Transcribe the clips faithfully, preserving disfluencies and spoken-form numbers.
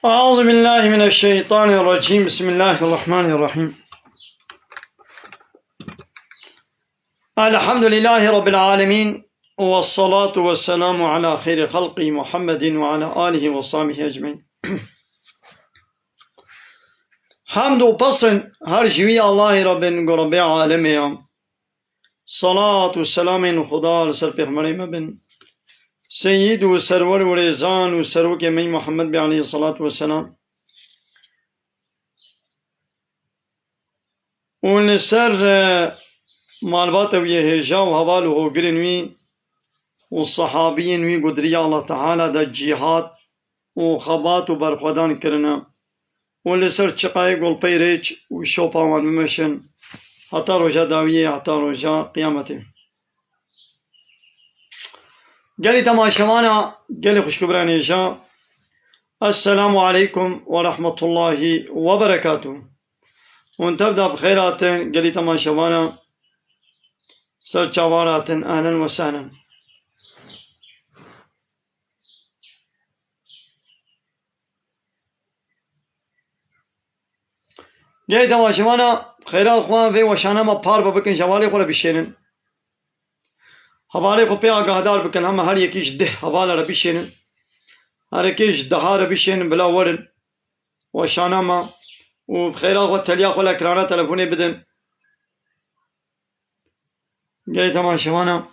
أعوذ بالله من الشيطان الرجيم. بسم الله الرحمن الرحيم. الحمد لله رب العالمين. والصلاة والسلام على خير خلقه محمد وعلى آله وصحبه أجمعين. Hamd û pesn her ji wî Allahê re bin, ku Rebbê alemê ya. Salat û selamên Xuda li ser pêxemberê me bin. Seyyid û serwer û rêzan û serokê me Muhammed bê aleyhissalatu vesselam. Û li ser, e, malbata wî yê hêja û heval û hogirên wî û sehabiyên wî ku di riya Allah Teala de cîhad û xebat û berxwedan kirine û li ser çiqayê golpeyê rêç û şopa wan bimeşin heta roja dawiyê, heta roja qiyametê. Gelî temaşevana, gelî xwişk û birayên hêja, Esselamu aleykum ve rahmetullahi ve berekatuh. Hûn tev de bi xêr hatin, gelî temaşevana, ser çavan hatin, ehlen ve sehlen. Gelî temaşevana, xêra xwe vê weşana me parve bikin, ji hevalê xwe re bişênin. Hevalê xwe pê agahdar bikin, hema her yekî ji deh hevala re bişênin. Her yekê ji deha re bişênin, bila werin weşana me û bi xêra xwe teliya xwe li ekrana telefonê bidin. Gelî temaşevana,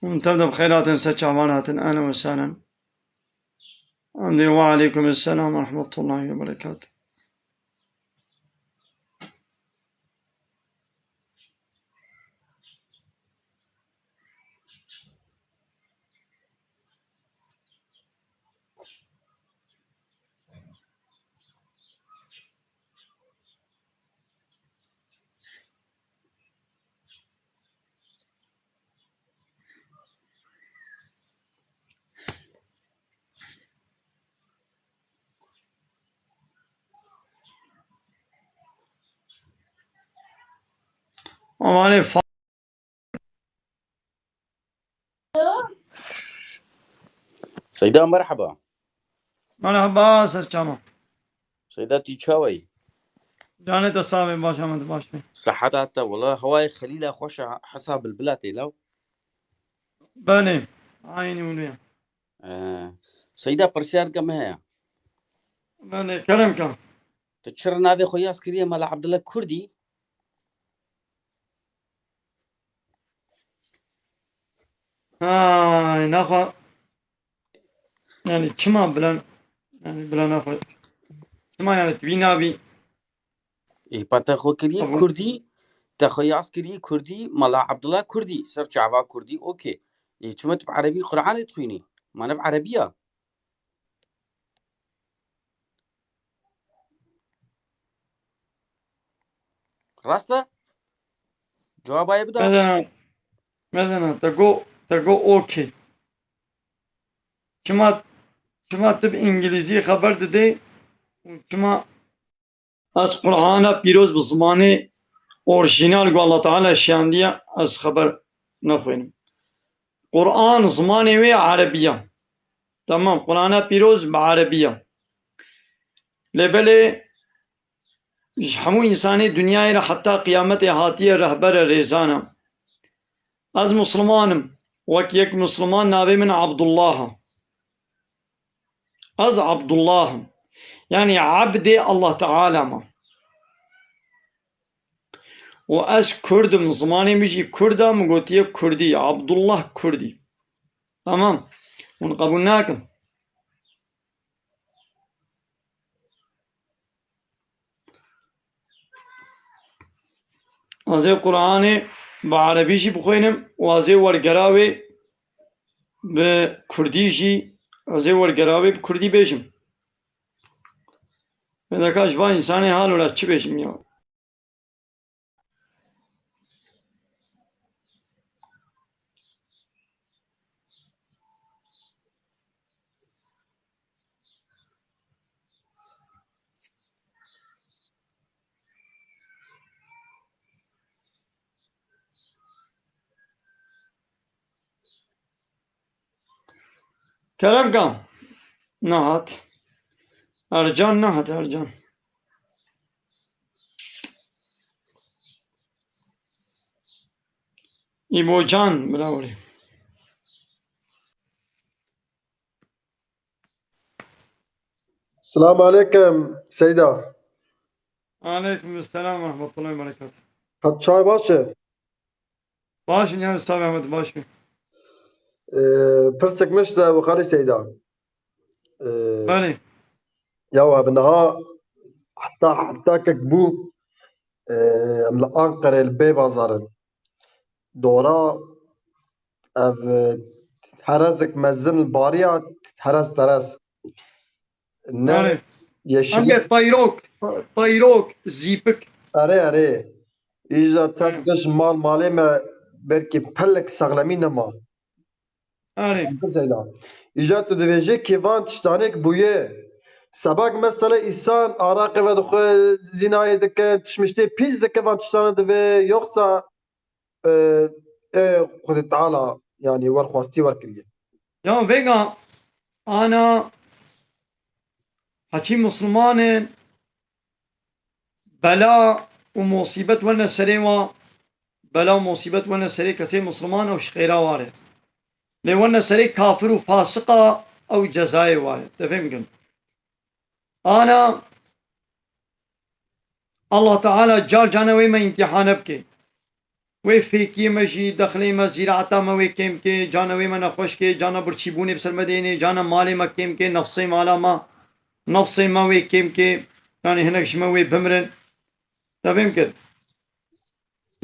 hûn tev de bi xêr hatin, ser çavan hatin, ehlen ve sehlen. Em dê, ve aleykum esselam ve rahmetullahi ve berekatuh. Amanê fa- Seyda, merheba. Merheba, ser çava. Seyda, tu çawa yî? Canê te sax be, baş e, me tu baş be. Seheta te, wela hewayê Xelîla xweş e, hesa bilbila tê law. Belê, aynî wilo ye. Ee, Seyda, pirsyarke me heye. Belê, kerem ke. Tu çira navê xwe yaz kiriye Mela Abdullah Kurdî? Hay, naxwe. Yani çima bilan, yani bilan naxwe. Çima yani tu vî navî? Ê, pa te xwe kiriye Kurdî, te xwe yaz kiriye Kurdî, Mela Abdullah Kurdî, ser çava Kurdî, okey. Ê, çima tu bi erebî Qur'anê dixwînî? Ma ne bi erebî ya? Rast e? Cewaba ye bida. Mezena, mezena, te go, te go okey. Çima, çima tu bi îngilîzî xeber didê û çima Ez Qur'ana pîroz bi zimanê orjînal ku Allah Teala şiyandiye, ez xeber nexwînim. Qur'an zimanê wê erebî ye. Temam, Qur'ana pîroz bi erebî ye. Lê belê ji hemû însanê dinyayê re heta qiyametê hatiye rehber e, rêzan e. Ez Musliman im. Wek yek Musliman navê min Abdullah e. Ez Abdullah im. Yanî ebdê Allah Teala me. Û ez Kurd im, zimanê min jî Kurd e, min gotiye Kurdî, Abdullah Kurdî. Tamam. Hûn qebûl nakin. Ez ê Qur'anê bi erebî jî bixwînim û ez ê wergera wê bi kurdî jî, ez ê wergera wê bi kurdî bêjim. Vê deka ji van însanê halo re çi bêjim ya? Kerem ka. Nehat. Ercan nehate, Ercan. Îbocan, bila werê. Selamun aleyküm Seyda. Aleyküm selam ve rahmetullahi ve berekatuhu. Qet çay baş e? Baş in, yani, Sabi Ahmet, baş in. Ee, pirsek min ji te, Xalî Seyda. Ee, Belê. Ya we bi niha heta, heta kek bû, ee, em li Anqerê li bê bazarin. Dora ev, ee, herezek mezin li bariya, herez terez. Ne Belê. Yeşil. Ange tayrok, tayrok, zîpik. Erê, erê. Îja te Erê. Giş mal malê me belkî pelek sexlemî nema. Erê. Zeyda. Îja tu dibêjî ki van tiştanek bûye. Sebak mesele îsan araqê vedixwe, zînayê dike, tişmiştê pîs dike, van tiştane divê, yoksa, e, e, Xwedê Teala, yani, wer xwestî wer kiriye. Ya vêga ana heçî Misliman in, bela û musîbet werne serê wa, bela û musîbet werne serê kesê Misliman ew ji xêra wa re. Lê werne serê kafir û fasiqa ew cezayê wa ye. Te fêm kirin? Ana Allah Teala car cane wê me îmtîhane bike. Wê fêkiyê me jî, dexlê me, zîraeta me wê kêm ke, cana wê me nexweş ke, cana birçîbûnê bi ser me dênê, cana malê me kêm ke, nefsê mala me, nefsê me wê kêm ke, yanî hinek ji me wê bimirin. Te fêm kir?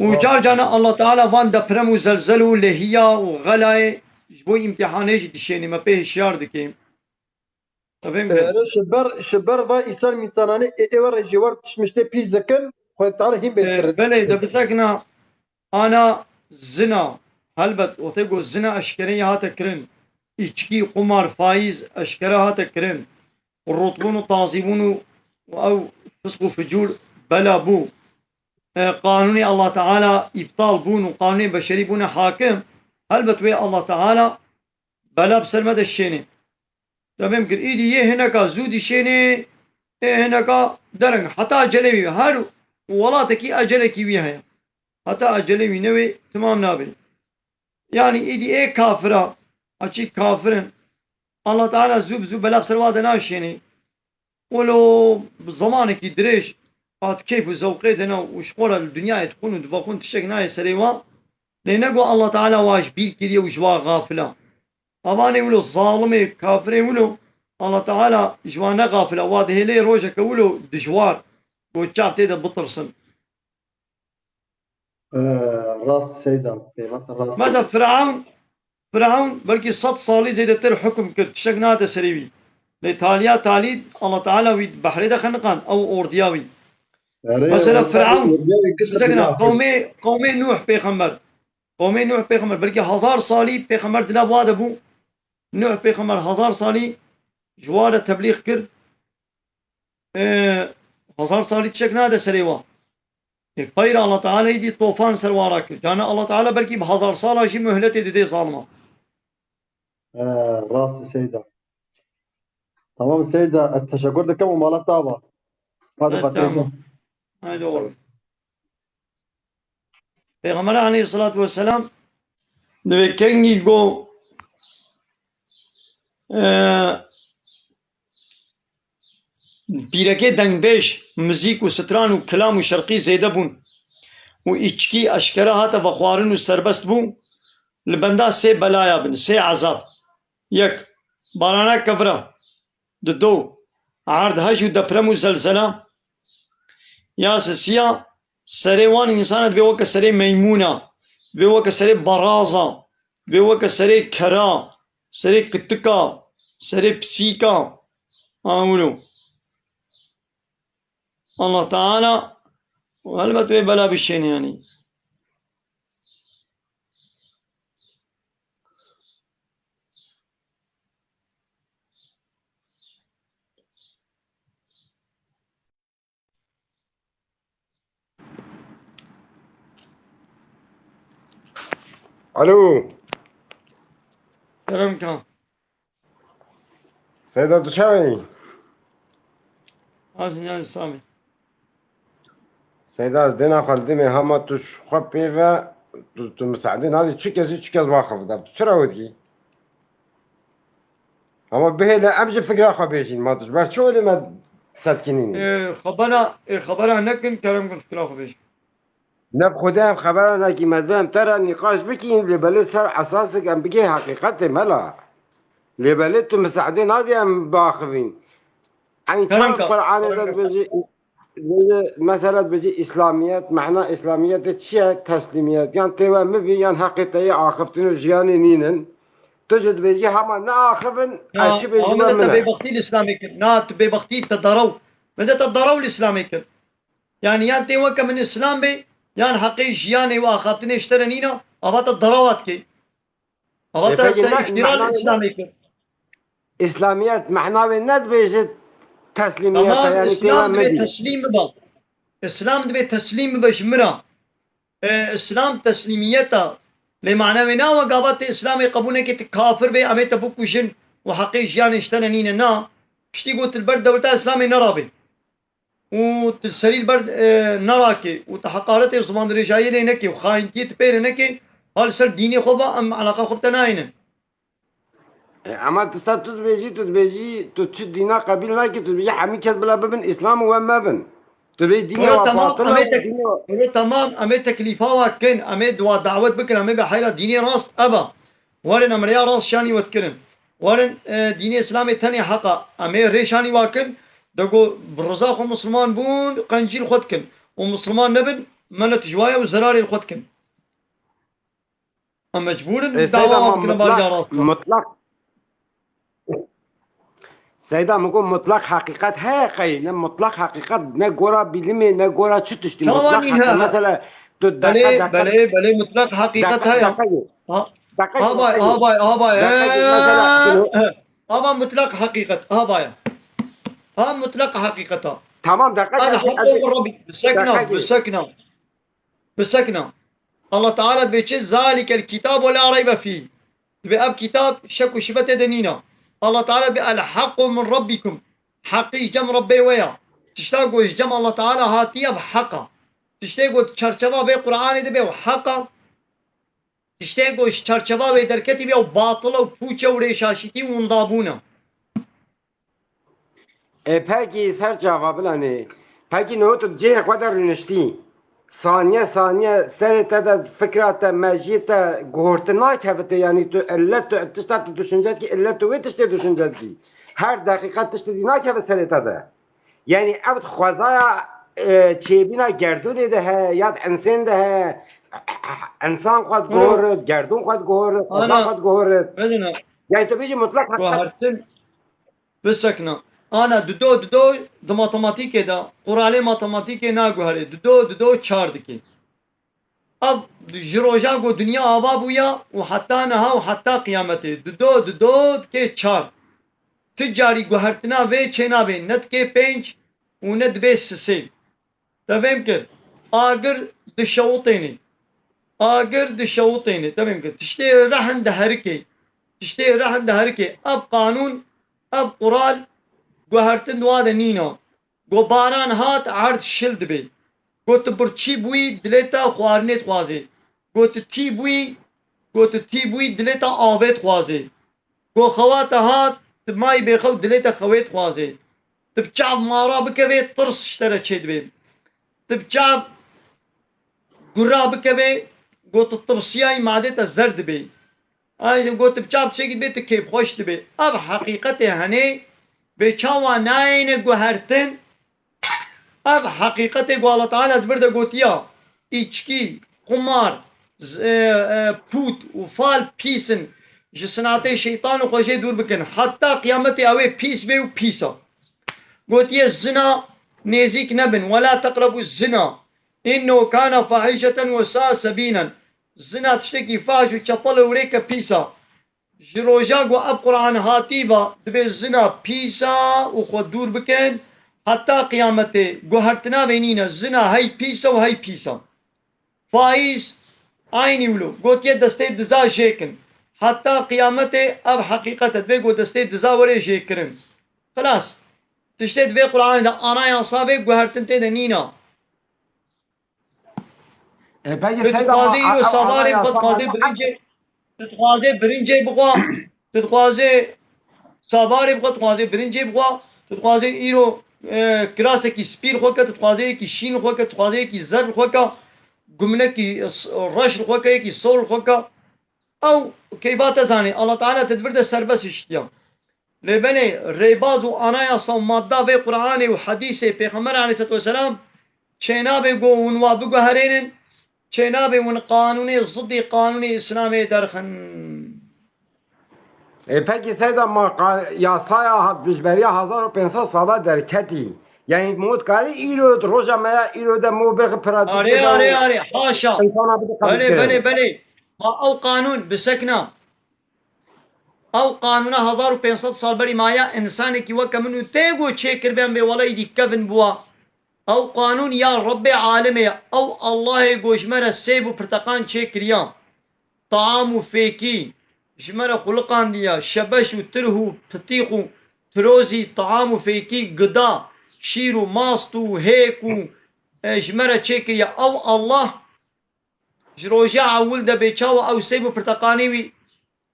Û Ha. car cana Allah Teala van deprem û zelzel û lehiya û xelayê ji bo îmtîhanê jî dişênê, me pê hişyar dike. Te fêm kir? Erê, ji ber, ji ber va îsan mîsananê ê, ê wer jî wer tişmiştê pîs dikin, Xwedê Teala hîn bê Ee, kirin. Belê, de bisekna ana zina, helbet, wextê ku zina eşkereyê hate kirin, îçkî, qumar, faîz eşkere hate kirin, rotbûn û tazîbûn û, û ew fisk û ficûr bela bû. E, qanûnê Allah Teala îptal bûn û qanûnê beşerî bûne hakim, helbet wê Allah Teala bela bi ser me de şênê. Te fêm kir, îdî yê hineka zû dişênê, ê hineka dereng. Heta ecelê wî, her welatekî ecelekî wî heye. Heta ecelê wî newê, timam nabe. Yanî îdî ê kafira, a çî kafir in, Allah Teala zû bi zû bela bi ser wa de naşênê. Wilo bi zemanekî dirêj hat keyf û zewqê de ne û ji xwe re li dinyayê dixwin û divexwin, tiştek nayê serê wan. Lê ne ku Allah Teala wa ji bîr kiriye û ji wa xafil a. Avanê wilo zalimê, kafirê wilo, Allah Teala ji wan ne xafil a. Wa dihêlê rojeke wilo dijwar, ku çav tê de bitirsin. Ee, rast Seyda, pêvata rast. Mesela Firavun, Firavun belkî sed salî zêdetir hukm kir, tiştek nehate serê wî. Lê taliya talî Allah Teala wî behrê de xeniqand, ew ordiya wî. Erê, Mesela ordiya wî, Firavun, ordiya wî giş mesela qewmê, qewmê Nuh pêxember. Qewmê Nuh pêxember, belkî hezar salî pêxember di nav wa de bû. Nuh pêxember hezar salî ji wa re teblîx kir. Ee, hezar salî tiştek nehate serê wa. Ê, peyra Allah Teala îdî tofan ser wan rakir. Cana Allah Teala belkî bi hezar sala jî muhletê didê zalima. He, rast e Seyda. Tamam Seyda, ez teşekkür dikim û mala te ava. Hadi Evet, Fatih. Tamam. Haydi oğlum. Peyxember aleyhissalatu vesselam di vê kengî go, e, pîrekê dengbêj, muzîk û stran û kilam û şerqî zêde bûn û îçkî eşkere hate vexwarin û serbest bû, li benda sê belaya bin, sê ezab. Yek, barana kevira. Dido, erdhej û deprem û zelzela. Ya sisiya, serê wan însan e, dibê weke serê meymûna, dibê weke serê baraza, dibê weke serê kera, serê kitika, serê pisîka. Ana wilo. Allah Teala helbet wê bela bişêne, yanî. Alo. Selam kan. Seyda, tu çawa yî? Hajin yan Samî. Seyda, ez dêna xwe didimê hema tu ji xwe pê ve, tu, tu misaedê nadî çi kes û çi kes vaxif bide. Tu çira wê dikî? Hema bihêle em ji fikra xwe bêjîn. Ma tu ji ber çi olê me setkînînî? Ê, xebera, ê, xebera nekin, kerem kin fikra xwe bêjin. Ne bi Xwedê em xebera nekî, me divê em te re nîqaş bikîn, lê belê ser esasek em bigê heqîqetê mela. Lê belê tu misaedê nadî em biaxivîn. Eyn çend Qur'anê de dibêje, dibêje, mesela dibêje İslamiyet, mehna İslamiyetê çi ye? Teslîmiyet. Yan tê we min bî, yan heqê te yê axiftin û jiyanê nînin. Tu jî dibêjî hema neaxivin, ez çi bêjim we min e. Bêbextî li Îslamê kir. Na, tu bêbextî te derew. Min de te derew li Îslamê kir. Yani yan tê weke min Îslam bê, yan heqê jiyanê û axaftinê ji te re nîne, ava te derewa dikê. Ava te, te îftira li Îslamê kir. Îslamiyet mehna wê ne dibêje teslîmiyet e, yani tê we min bî. Tamam, Îslam dibê teslîm bibe. Îslam dibê teslîm bibe ji min re. E, Îslam teslîmiyet e. Lê mana wê ne wek ava tê Îslamê qebûl nekê, tu kafir bê, em ê te bikujin û heqê jiyanê ji te re nîne. Na, piştî got tu li ber dewleta Îslamê nerabê. Û tu serî li ber, e, nerakê û tu heqaretê zimandirêjayiyê lê nekê û xayintiyê tu pê re nekê, ha li ser dînê xwe ve em eleqa xwe bi te nayênin. E, ama tişta tu dibêjî, tu dibêjî, tu çi dîna qebîl nakî, tu dibêjî hemî kes bila bibin Îslam û we mebin. Tu dibêjî dînê we batil e, dînê we. Ero tamam, em ê teklîfa we kin, em ê dua dawet bikin, em ê bi heyra dînê rast eva. Werin em rêya rast şanî we dikirin. Werin, e, dînê Îslamê tenê heq e. Em ê rê şanî we kin, de go bi riza xwe Misliman bûn, qencî li xwe dikin. Û Misliman nebin, melet ji we ye û zerarê li xwe dikin. Em mecbûr in dawa we bikin bariya rast. Mutlaq. Seyda, min got mutlaq heqîqet heye qey, ne mutlaq heqîqet, ne gora bilimê, ne gora çi tiştî. Mutlaq heqîqet, mesela, tu deqe, deqe, belê, belê, mutlaq heqîqet heye. Deqe, deqe, ha bay, ha bay, ha bay. Deqe, mesela, ha bay, mutlaq heqîqet, ha bay. Ha mutlaq heqîqet ha. Tamam, deqe. El haqqu min Rabbik. Bisekna, bisekna. Bisekna. Allah Teala dibê çi? Zalikel kitabu la reybe fîh. Dibê ev kitab şek û şibe tê de nîna. Allah Teala dibê el haqqu min rabbikum. Heqî ji cem Rebbê we ya. Tişta ku ji cem Allah Teala hatiye bi heq a. Tiştê ku çarçeva vê Qur'anê dibe û heq a. Tiştê ku ji çarçeva wê derketî be û batil e û pûç e û rêşaşîtî û windabûn e. E, pekî ser çava bilanê. Pekî niho tu cihê xwe de rûniştî. Saniye saniye serê te de fikra te, mejiyê te guhortin nakevitê. Yanî tu illet tu tişta tu düşünce dikî, illet tu wê tiştê düşünce dikî. Her deqîqe tiştê dî nakeve serê te de. Yanî ev xwezaya, e, çêbîna gerdûnê de heye, ya di insên de heye. Insan xwe diguhorit, gerdûn xwe diguhorit, xweza xwe diguhorit. Yanî tu bêjî mutlaq heqîqet. Bisekna. Ana dido, dido di matematîkê de, quralê matematîkê naguherê. Dido, dido çar dike. Ev ji roja ku dinya ava bûya û heta niha û heta qiyametê. Dido, dido dike çar. Ti carî guhertina vê çênabê, ne dike pênc û ne dibê sisê. Te fêm kir. Agir dişewitêne. Agir dişewitêne. Te fêm kir. Tiştê rehn diherikê. Tiştê rehn diherikê. Ev qanûn, ev qural guhertin di wa de nîna. Go baran hat, erd şil dibê. Go tu birçî bûyî, dilê te xwarinê dixwazê. Go tu tî bûyî, go tu tî bûyî, dilê te avê dixwazê. Go xewa te hat, tu mayî bêxew, dilê te xewê dixwazê. Tu bi çav mara bikevê, tirs ji te re çêdibê. Tu bi çav gura bikevê, go tu tirsiyayî, madê te zer dibê. Ay, go tu bi çav tiştekî dibê, tu kêfxweş dibê. Ev heqîqetê henê bê çawa nayêne guhertin? Ev heqîqetê ku Allah Teala di vir de gotiya, îçkî, qumar, z-, e, e, pût û fal pîs in, ji sinatê şeytan û xwe jê dûr bikin. Heta qiyametê ew ê pîs bê û pîs a. Gotiye, zina nêzîk nebin, wela teqrebû zina, innehu kana fahîşeten we saa sebîlen. Zina tiştekî fahiş û çetel û rêke pîs a. Ji roja ku ev Quran hatî ve, dibê zina pîs a û xwe dûr bikin, heta qiyametê guhertina vê nîne, zina hey pîs e û hey pîs e. Faîz, aynî wilo, gotiye destê diza jêkin. Heta qiyametê ev heqîqet e, dibê ku destê diza were jêkirin. Xilas. Tiştê di vê Qur'anê de anayasa bê guhertin tê de nîna. E, peki Tu Seyda, dixwazê a- îro a- sabarê anayasa bixwe, dixwazê anayasa birincê, tu dixwazê birincê bixwe, tu dixwazê sabarê bixwe, tu dixwazê birincê bixwe, tu dixwazê îro, e, kirasekî spî li xwe ke, tu dixwazê yekî şîn li xwe ke, tu dixwazê yekî zer li xwe ke, gumnekî s- reş li xwe ke, yekî sor li xwe ke. Ew keyfa te zanê, Allah Teala te di vir de serbest hiştiya. Lê belê rêbaz û anayasa û madda vê Qur'anê û hedîsê Pêxember aleyhisselatu vesselam çênabê ku hûn wa biguherênin, çênabê hûn qanûnê zidî qanûnê Îslamê derxin. E, peki Seyda, ma qa- yasaya ha- dijberiya hezar û pênc sed sala derketî. Yani mo dikarî îro, roja me ya îro de mo bêxi pratîkê Arê, de arê, arê, haşa. Însana bide Belê, qebûlkirin. Belê, belê. Ma ew qanûn bisekna. Ew qanûna hezar û pênc sed sal berî maya, însanekî weke min û tê ku çêkiribê em bê weleyî dî kevin bûa. Ew qanûn ya Rebbê alemê ye. Ew Allahê ku ji me re sêv û pirteqan çêkiriya. Taam û fêkî ji me re xuliqandiye. Şebeş û tirh û pitîx û tirozî, taam û fêkî, gida, şîr û mast û hêk û, e, ji me re çêkiriye. Ew Allah ji roja ewil de bê çawa ew sêv û pirteqanê wî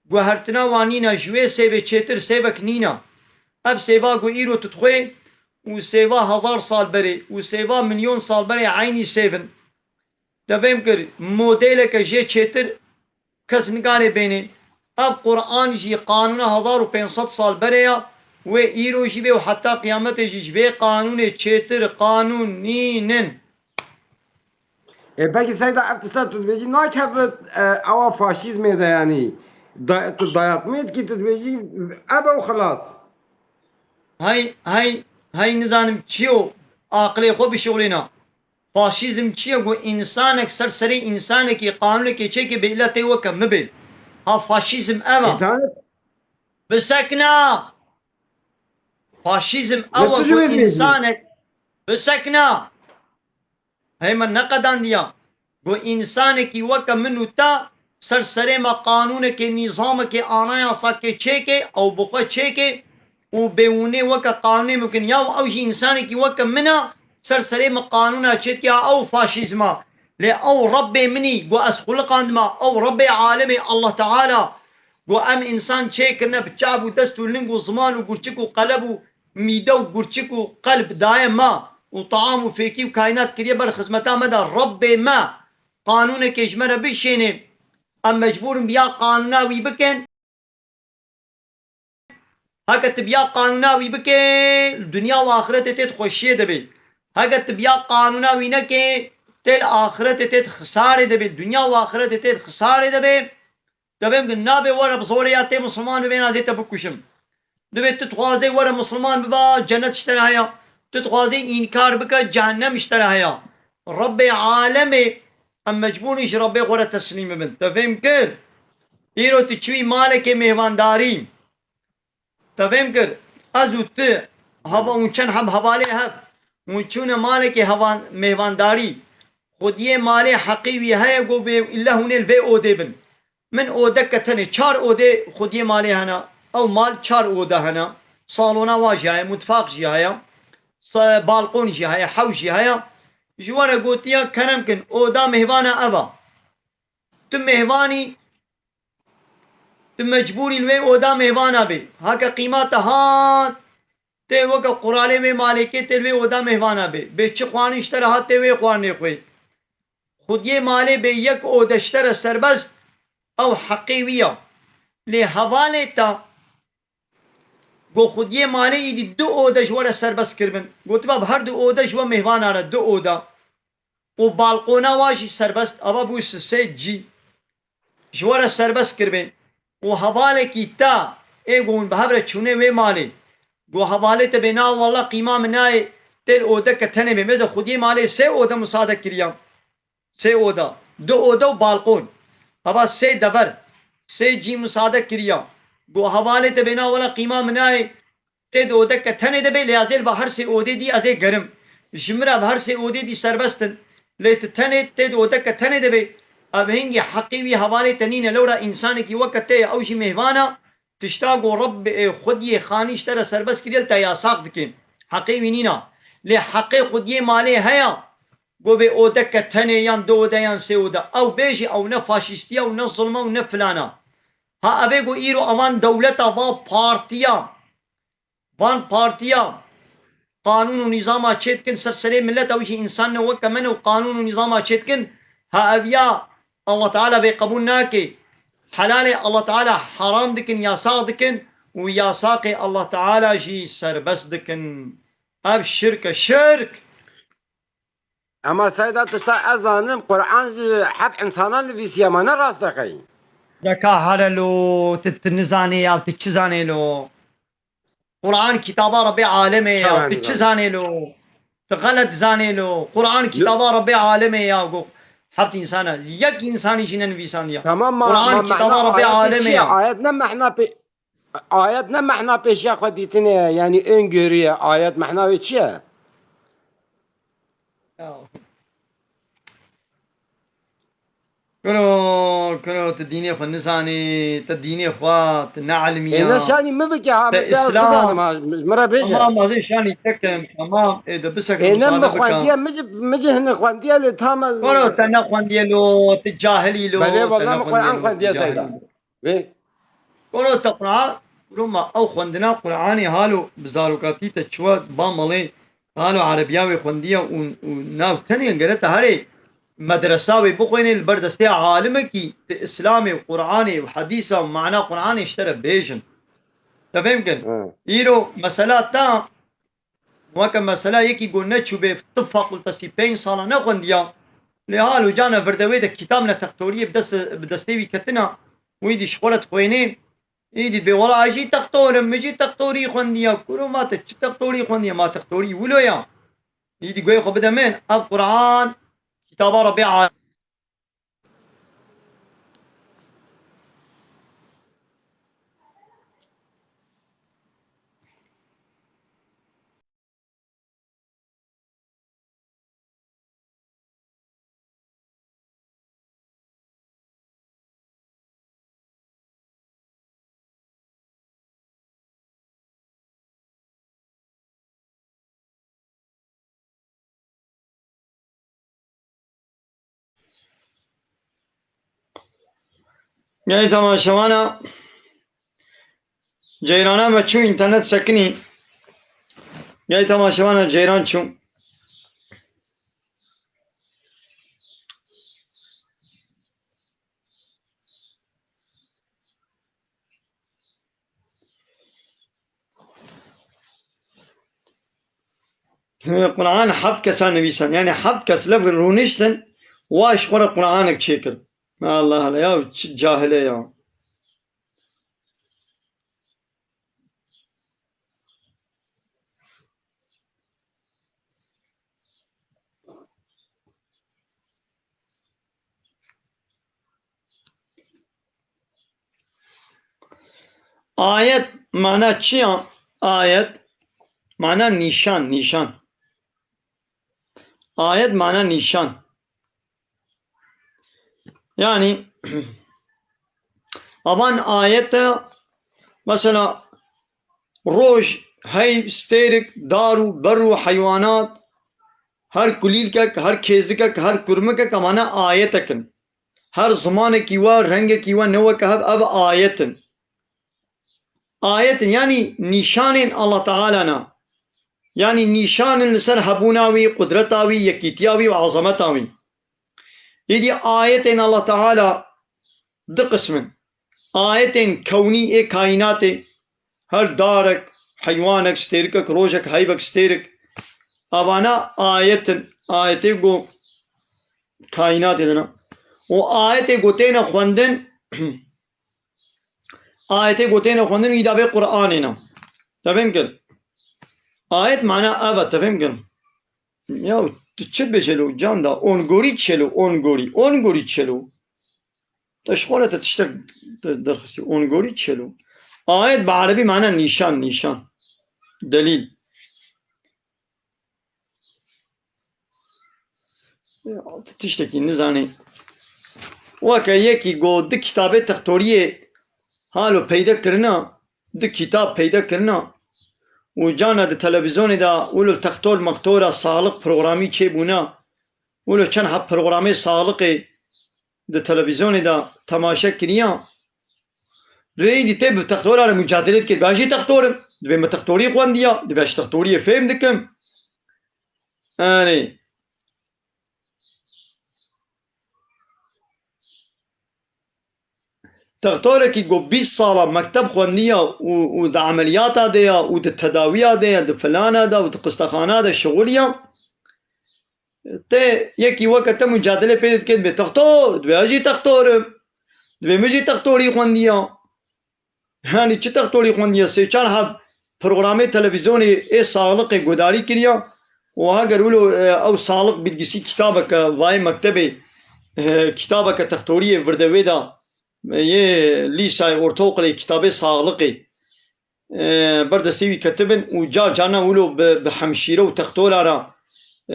guhertina wan nîne, ji wê sêvê çêtir sêvek nîne. Ev sêva ku îro tu dixwê û sêva hezar sal berê û sêva milyon sal berê eynî sêv in. Te fêm kir, modêleke jê çêtir kes nikare bênê. Ev Qur'an jî qanûna hezar û pênc sed sal berê ya, wê îro jî bê û heta qiyametê jî ji vê qanûnê çêtir qanûn nînin. E, peki Seyda, ev tişta tu dibêjî nakeve, e, ewa faşîzmê de, yani da- tu dayatmê dikî, tu dibêjî ev ew xilas. Hay, hay, hay nizanim çi yo, aqilê xwe bişuxulîna. Faşîzm çi ye? Ku însanek ser serê însanekî qanûnekê çêkê bê îla tê weke min bê. Ha faşîzm ev e. E, tamam. Bisekna. Faşîzm Ne ew e tu ji ku wê dibêjî? Însanek bisekna. Hey me neqedandiya. Ku însanekî weke min û te ser serê me qanûnekê, nîzamekê, anayasakê çêkê, ew bi xwe çêkê û bêwûnê weke qanûnê mimkin ya û ew jî însanekî weke min e, ser serê me qanûna çêtiya ew faşîzm e. Lê ew Rebbê min î, ku ez xuliqandime, ew Rebbê alemê Allah Teala, ku em însan çêkirine bi çav û dest û ling û ziman û gurçik û qeleb û mîde û gurçik û qelb daye me û taam û fêkî û kaînat kiriye ber xizmeta me de, Rebbê me qanûnekê ji me re bişênê, em mecbûr in bi ya qanûna wî bikin. Heke tu bi ya qanûna wî bikê, li dinya û axretê tê di xweşiyê de bê. Heke tu bi ya qanûna wî nekê, tê li axretê tê di xisarê de bê. Dinya û axretê tê di xisarê de bê. Te fêm kir, nabe were bi zorê ya tê misilman bibê, na zê te bikuşim. Divê tu dixwazê were misilman biba, cennet ji te re heye. Tu dixwazê înkar bike, cehennem ji te re heye. Rebbê alemê, em mecbûr in ji Rebbê xwe re teslîm bibin. Te fêm kir? Îro tu çûyî malekê mêvandarî. Te fêm kir? Ez û tu, hava, hûn çend heb hevalê hev, hûn çûne malekê hevan-, mêvandarî. Xwediyê malê heqî wî heye, got bê îlle hûn ê li vê odê bin. Min odeke tenê, çar odê xwediyê malê hene. Ew mal çar ode hene. Salona wa jî heye, mutfaq jî heye. Sa-, balkon jî heye, hewş jî heye. Ji we re gotiye, kerem kin, oda mêvana ev a. Tu mêvanî, tu mecbûrî li wê oda mêvana bê. Heke qîma te hat, tê weke quralê wê malêkê tê li wê oda mêvana bê. Bê çi xwarin ji te re hat, tê wê xwarinê xwê. Xwediyê malê bê yek ode ji te re serbest, ew heqê wî ya. Lê hevalê te, got, xwediyê malê îdî du ode ji we re serbest kiribin. Gotiba, bi her du ode ji we mêvana re, du oda. Û balkona wa jî serbest, ava bû sisê cî. Ji we re serbest kiribê. Û hevalekî te, ê ku hûn bi hev re çûnê wê malê. Got, hevalê te bê, na walla qîma min nayê, tê li odeke tenê bê. Mêze xwediyê malê sê ode musade kiriya. Sê oda. Du oda û balkon. Ava sê dever. Sê cî musade kiriya. Got, hevalê te bê, na wela qîma min nayê. Tê di odeke tenê de bê, lê ez ê li ba her sê odê dî ez ê gerim. Ji min re bi her sê odê dî serbest in. Lê tu tenê, tê di odeke tenê de bê. Ev hingî heqê wî hevalê te nîne. Lewra însanekî weke te ye, ew jî mêvan e. Tişta ku Rebbê, e, xwediyê xanî ji te re serbest kiriye, li te yasax dike. Heqê wî nîna. Lê heqê xwediyê malê heye. Go vê odeke tenê yan du ode yan sê ode. Ew bêjî ew ne faşîstiya û ne zilma û ne filana. Ha evê go îro evan dewleta va partiya. Van partiya qanûn û nîzama çêdikin ser serê millet, ew jî însan ne weke min û qanûn û nîzama çêdikin. Ha ev ya Allah Teala vê qebûl nake. Helalê Allah Teala haram dikin, yasax dikin û yasaxê Allah Teala jî serbest dikin. Ev şirk e, şirk. Ema Seyda tişta ez zanim, Quran ji heft insanan nivîsiye, ma ne rast e qey? Deka here lo, tu, tu nizanê ya, tu çi zanê lo? Quran kitaba Rebê alemê ya, Çawa tu çi nizanê? Zanê lo? Tu xelet zanê lo. Quran kitaba Rebê alemê ya, go heft insana. Yek insanî jî nenivîsandiya. Tamam, ma, Quran ma kitaba mehna Rebê ayetê alemê çi ye? Ya. Ayet ne mehna pê-, ayet ne mehna pêşiya xwe dîtinê ye, yanî öngörü ye. Ayet mehna wê çi ye? Ya. Kuro, kuro, tu dînê xwe nizanî, tu dînê xwe, tu ne elmî Ê, ya. Ne şanî min bike ha, Te min biraz Îslam. Bizanim ha, min re bêje. Tamam, ez ê şanî te kim, tamam, ê, de bisekim, Ê, ne musade min bikim. Xwendiye, min ji, min ji hini xwendiye lê tam ez Kuro, te ne xwendiye lo, tu cahilî lo, Belê, te wela ne min xwendiye Quran lo, xwendiye tu Seyda. Cahilî lo. Vê. Koro te Qur'an, koro ma ew xwendina Qur'anê halo bi zarokatî te çiwa ba malê, halo erebiya wê xwendiya û, û nav tenê gere te herê medresa wê bixwênê li ber destê alimekî, te Îslamê û Qur'anê û hedîsa û mana Qur'anê ji te re bêjin. Te fêm kir? Hı. Îro mesela ta Weke mesela yekî ku neçûbê ti fakultesî pênc sala nexwendiya, lê hal û cana virde wê de kitab ne textoriyê bi dest, bi destê wî ketina, wî dî ji xwe re dixwênê, îdî dibê wela ez jî textor im, min jî textorî xwendiya. Kuro ma te çi textorî xwendiya? Ma textorî wilo ya. Îdî guhê xwe bide min, ev Quran, kitaba Rebê a- Gelî temaşevana Ceyrana me çû, înternet sekinî. Gelî temaşevana Ceyran çû. Quran heft kesa nivîsan. Yani heft kes lev rûniştin, wa ji xwe re Quranek çêkir. Allah Allah, ya çi cahil e ya. Ayet mana çi ya? Ayet mana nîşan, nîşan. Ayet mana nîşan. Yani, avan ayete, mesela, roj, heyv, stêrik, dar û ber û heywanat, her kulîlkek, her kêzikek, her kurmikek, evane ayetek in. Her zimanekî we, rengekî we ne weke hev, ev ayet in. Ayet in, yanî nîşanên Allah Teala ne. Yanî nîşan in li ser hebûna wî, qudreta wî, yekîtiya wî û ezemeta wî. Êdî ayetên Allah Teala du qism in. Ayetên kewnî ê kaînatê, her darek, heywanek, stêrikek, rojek, heyvek, stêrik. Evana ayet in, ayetê ku kaînatê de ne. Û ayetê ku têne xwendin, ayetê ku têne xwendin, wî da bê Qur'anê ne. Te fêm kir? Ayet mana ev e, te fêm kir? Ya tu çi dibêje lo, can da? Ongorî çi lo? Ongorî. Ongorî çi lo? Te ji xwe re te tiştek de-, derxistî. Ongorî çi lo? Ayet bi erebî mana nîşan, nîşan. Delîl. Ya, tu tiştekî nizanî. Weke yekî got, du kitabê textoriyê halo peyde kirina, du kitab peyde kirina. û carna di televîzyonê de wilo textor mextora saxliq programî çêbûna, wilo çend heb programê saxliqê di televîzyonê de temaşe kiriya. Divê êdî tê bi textora re mucadele dike. Divê ez jî textor im. Divê min textorî xwendiya. Divê ez ji textoriyê fêm dikim. Erê. Textorekî ku bîst sala mekteb xwendiya û, û di emeliyata de ya û di tedawiya de ya, di filana de û di qistexana de şixuliya, tê yekî weke te mucadele pê dike, dibê textor, dibê ez jî textor im. Dibê min jî textorî xwendiya. Yanî çi textorî xwendiye, sê çar heb programê televîzyonê ê saxliqê guhdarî kiriya û heger wilo, e, ew saxliq bilgisî kitabeke vayê mektebê, e, kitabeke textoriyê virde wê de, e, yê lîsayê ortaokulê kitabê saxliqê, e, ber destê wî ketibin û car carna wilo bi, bi hemşîre û textora re,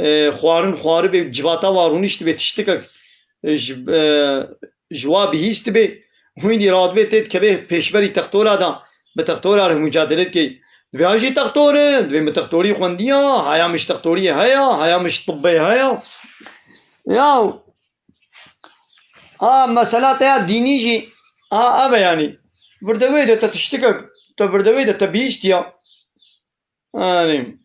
e, xwarin xwaribê û civata wa rûniştibê tiştikek, e, ji, e, ji wa bihîstibê, hûn dî radibê tê dikevê pêşberî textora de, bi textora re mucadele dikey. Divê ha jî textor in, divê min textorî xwendiya, haya min ji textoriyê heya, haya min ji tibbê heya. Ya, ha, mesela te ya dînî jî, ha, ev e yanî. Virdewê de te tiştikek, te virdewê de te bihîstiya. Yanî.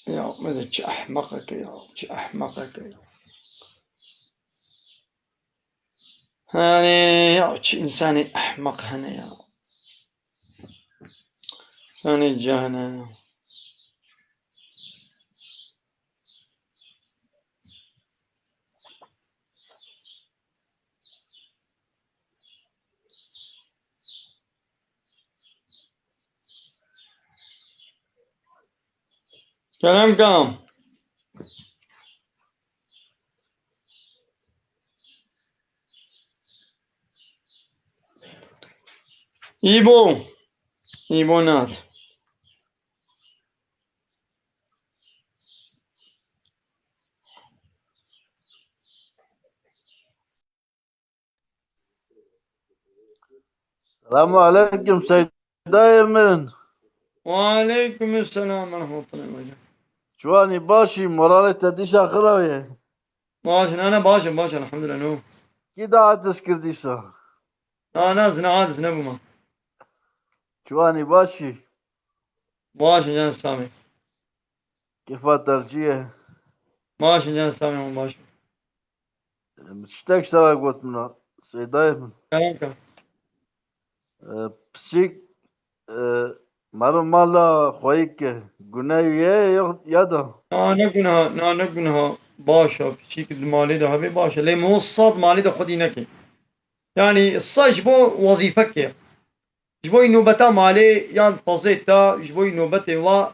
Ya, meze çi ehmeqek e ya, çi ehmeqek e ya. Hani ya, çi insanê ehmeq hene ya. İnsanê cahil hene ya. Kerem kam. Îbo. Îbo nat. Selamu aleyküm Seydayê min. Ve aleyküm selam ve rahmetullah hocam. Çiwanî başî, moralê te dîsa xiraw ye. Baş, nane baş, baş elhamdülillah. No. Kî daetiz kir dîsa? Na, na, zina aciz nebûma. Çiwanî başî. Baş in can Samî. Kêfa te re çi ye? Baş in can Samî, hûn baş in. Em, tiştek ji te re gotina, Seydayê min. Kerem ke. E, pisîk, e, meriv mala xweyî ke, guneh ye ya, ya da? Na, ne guneh, na, ne guneh. Baş e, pisîk di malê de hebe baş e. Lê min sed malê de xwedî neke. Yanî sa ji bo wezîfekê. Ji bo nobeta malê yan tezê te, ji bo nobetê wa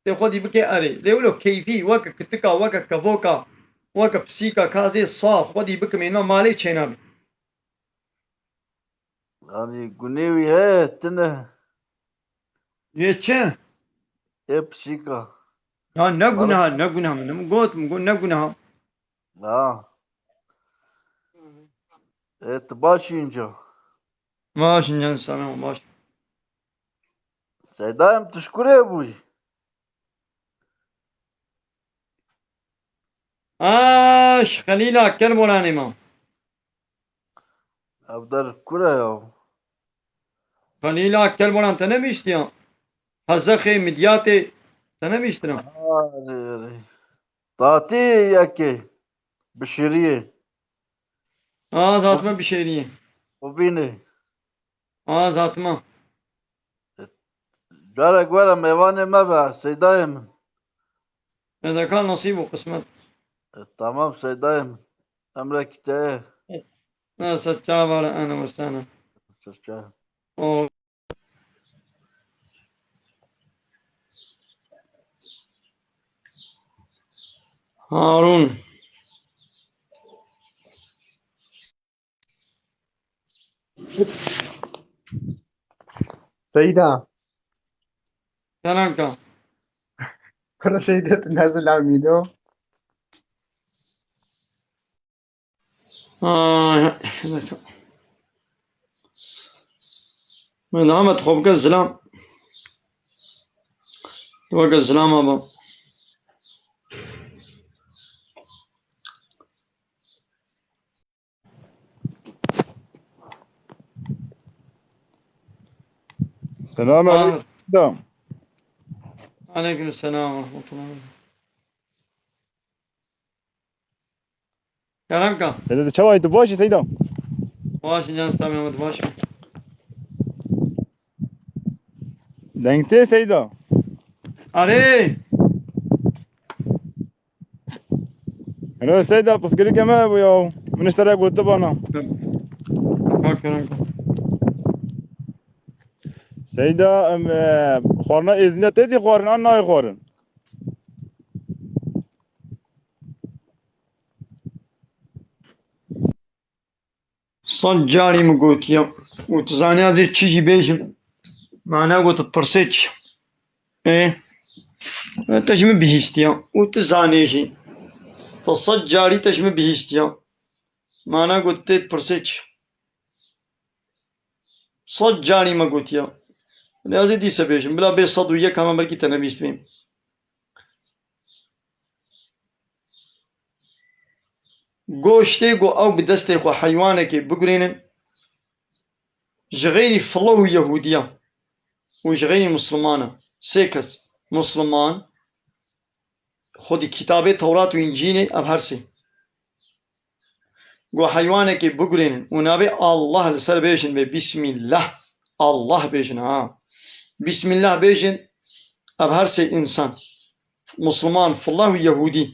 tê xwedî bike erê. Lê wilo keyfî, weke kitika, weke kevoka, weke pisîka, ka zê sa xwedî bikimê na malê çênabî. Yanî gunê wî heye, tune. Yê çi? Ê pisîka. Ya ne guneha, ne guneha min. Min got, min got ne guneha. Ha. Ê, tu baş î înca? Baş in can Samî, baş. Seydayê min, tu ji kurê bûyî? Aş, Xelîla Kerboranê ma. Ev der kure ya? Xelîla Kerboran te nebîstiya? Hezexê, Midyatê te nebîstina? Arê, arê. Tatî yekê. Bişiriyê. Az hatime bişêriyê. Xubînê. Az hatime. Carek were mêvanê me be, Seydayê min. Êdeka nesîb û qismet. E, tamam, Seydayê min. Emrekî te ye. Ne se çavale ene westane. Ser çav. O. Harun. Seyda. Selam ka. Kura Seyda, tu nazil amîdo. Ay, bir dakika. Min Ahmet xwe bike zilam. Tu weke zilama be. Selam Al- aleyküm. Aleyküm selam ve rahmetullah. Kerem ka. Seyda, tu çawa yî, tu baş î Seyda? Baş î can, sağ ol, baş î. Deng tê Seyda? Arê. Hello Seyda, pirsgirêkê me hebû ya. Min ji te re gotibana. Bak, Kerem ka. Seyda, em, e, xwarina êzîdiya tê dî xwarin an nayê xwarin? Sed carî min gotiye û tu zaniya zê çi jî bêjim, mana got dipirsê çi? Ê, te ji min bihîstiya û tu zanê jî. Tu sed carî te ji min bihîstiya. Mana got tê dipirsê çi? Sed carî me gotiya. Lê ez ê dîse bêjim. Bila bê sed û yek hema belkî te nebîstibî. Goştê ku ew bi destê xwe heywanekê bigurênin, ji xeyrî filo û yehûdiya û ji xeyrî mislimana, sê kes, misliman, xwedî kitabê Tewrat û Încîlê, ev her sê. Ku heywanekê bigurênin û navê Allah li ser bêjin, bê Bismillah, Allah bêjin, ha. Bismillah bêjin, ev her sê însan, Musliman, Fillah û Yehûdî,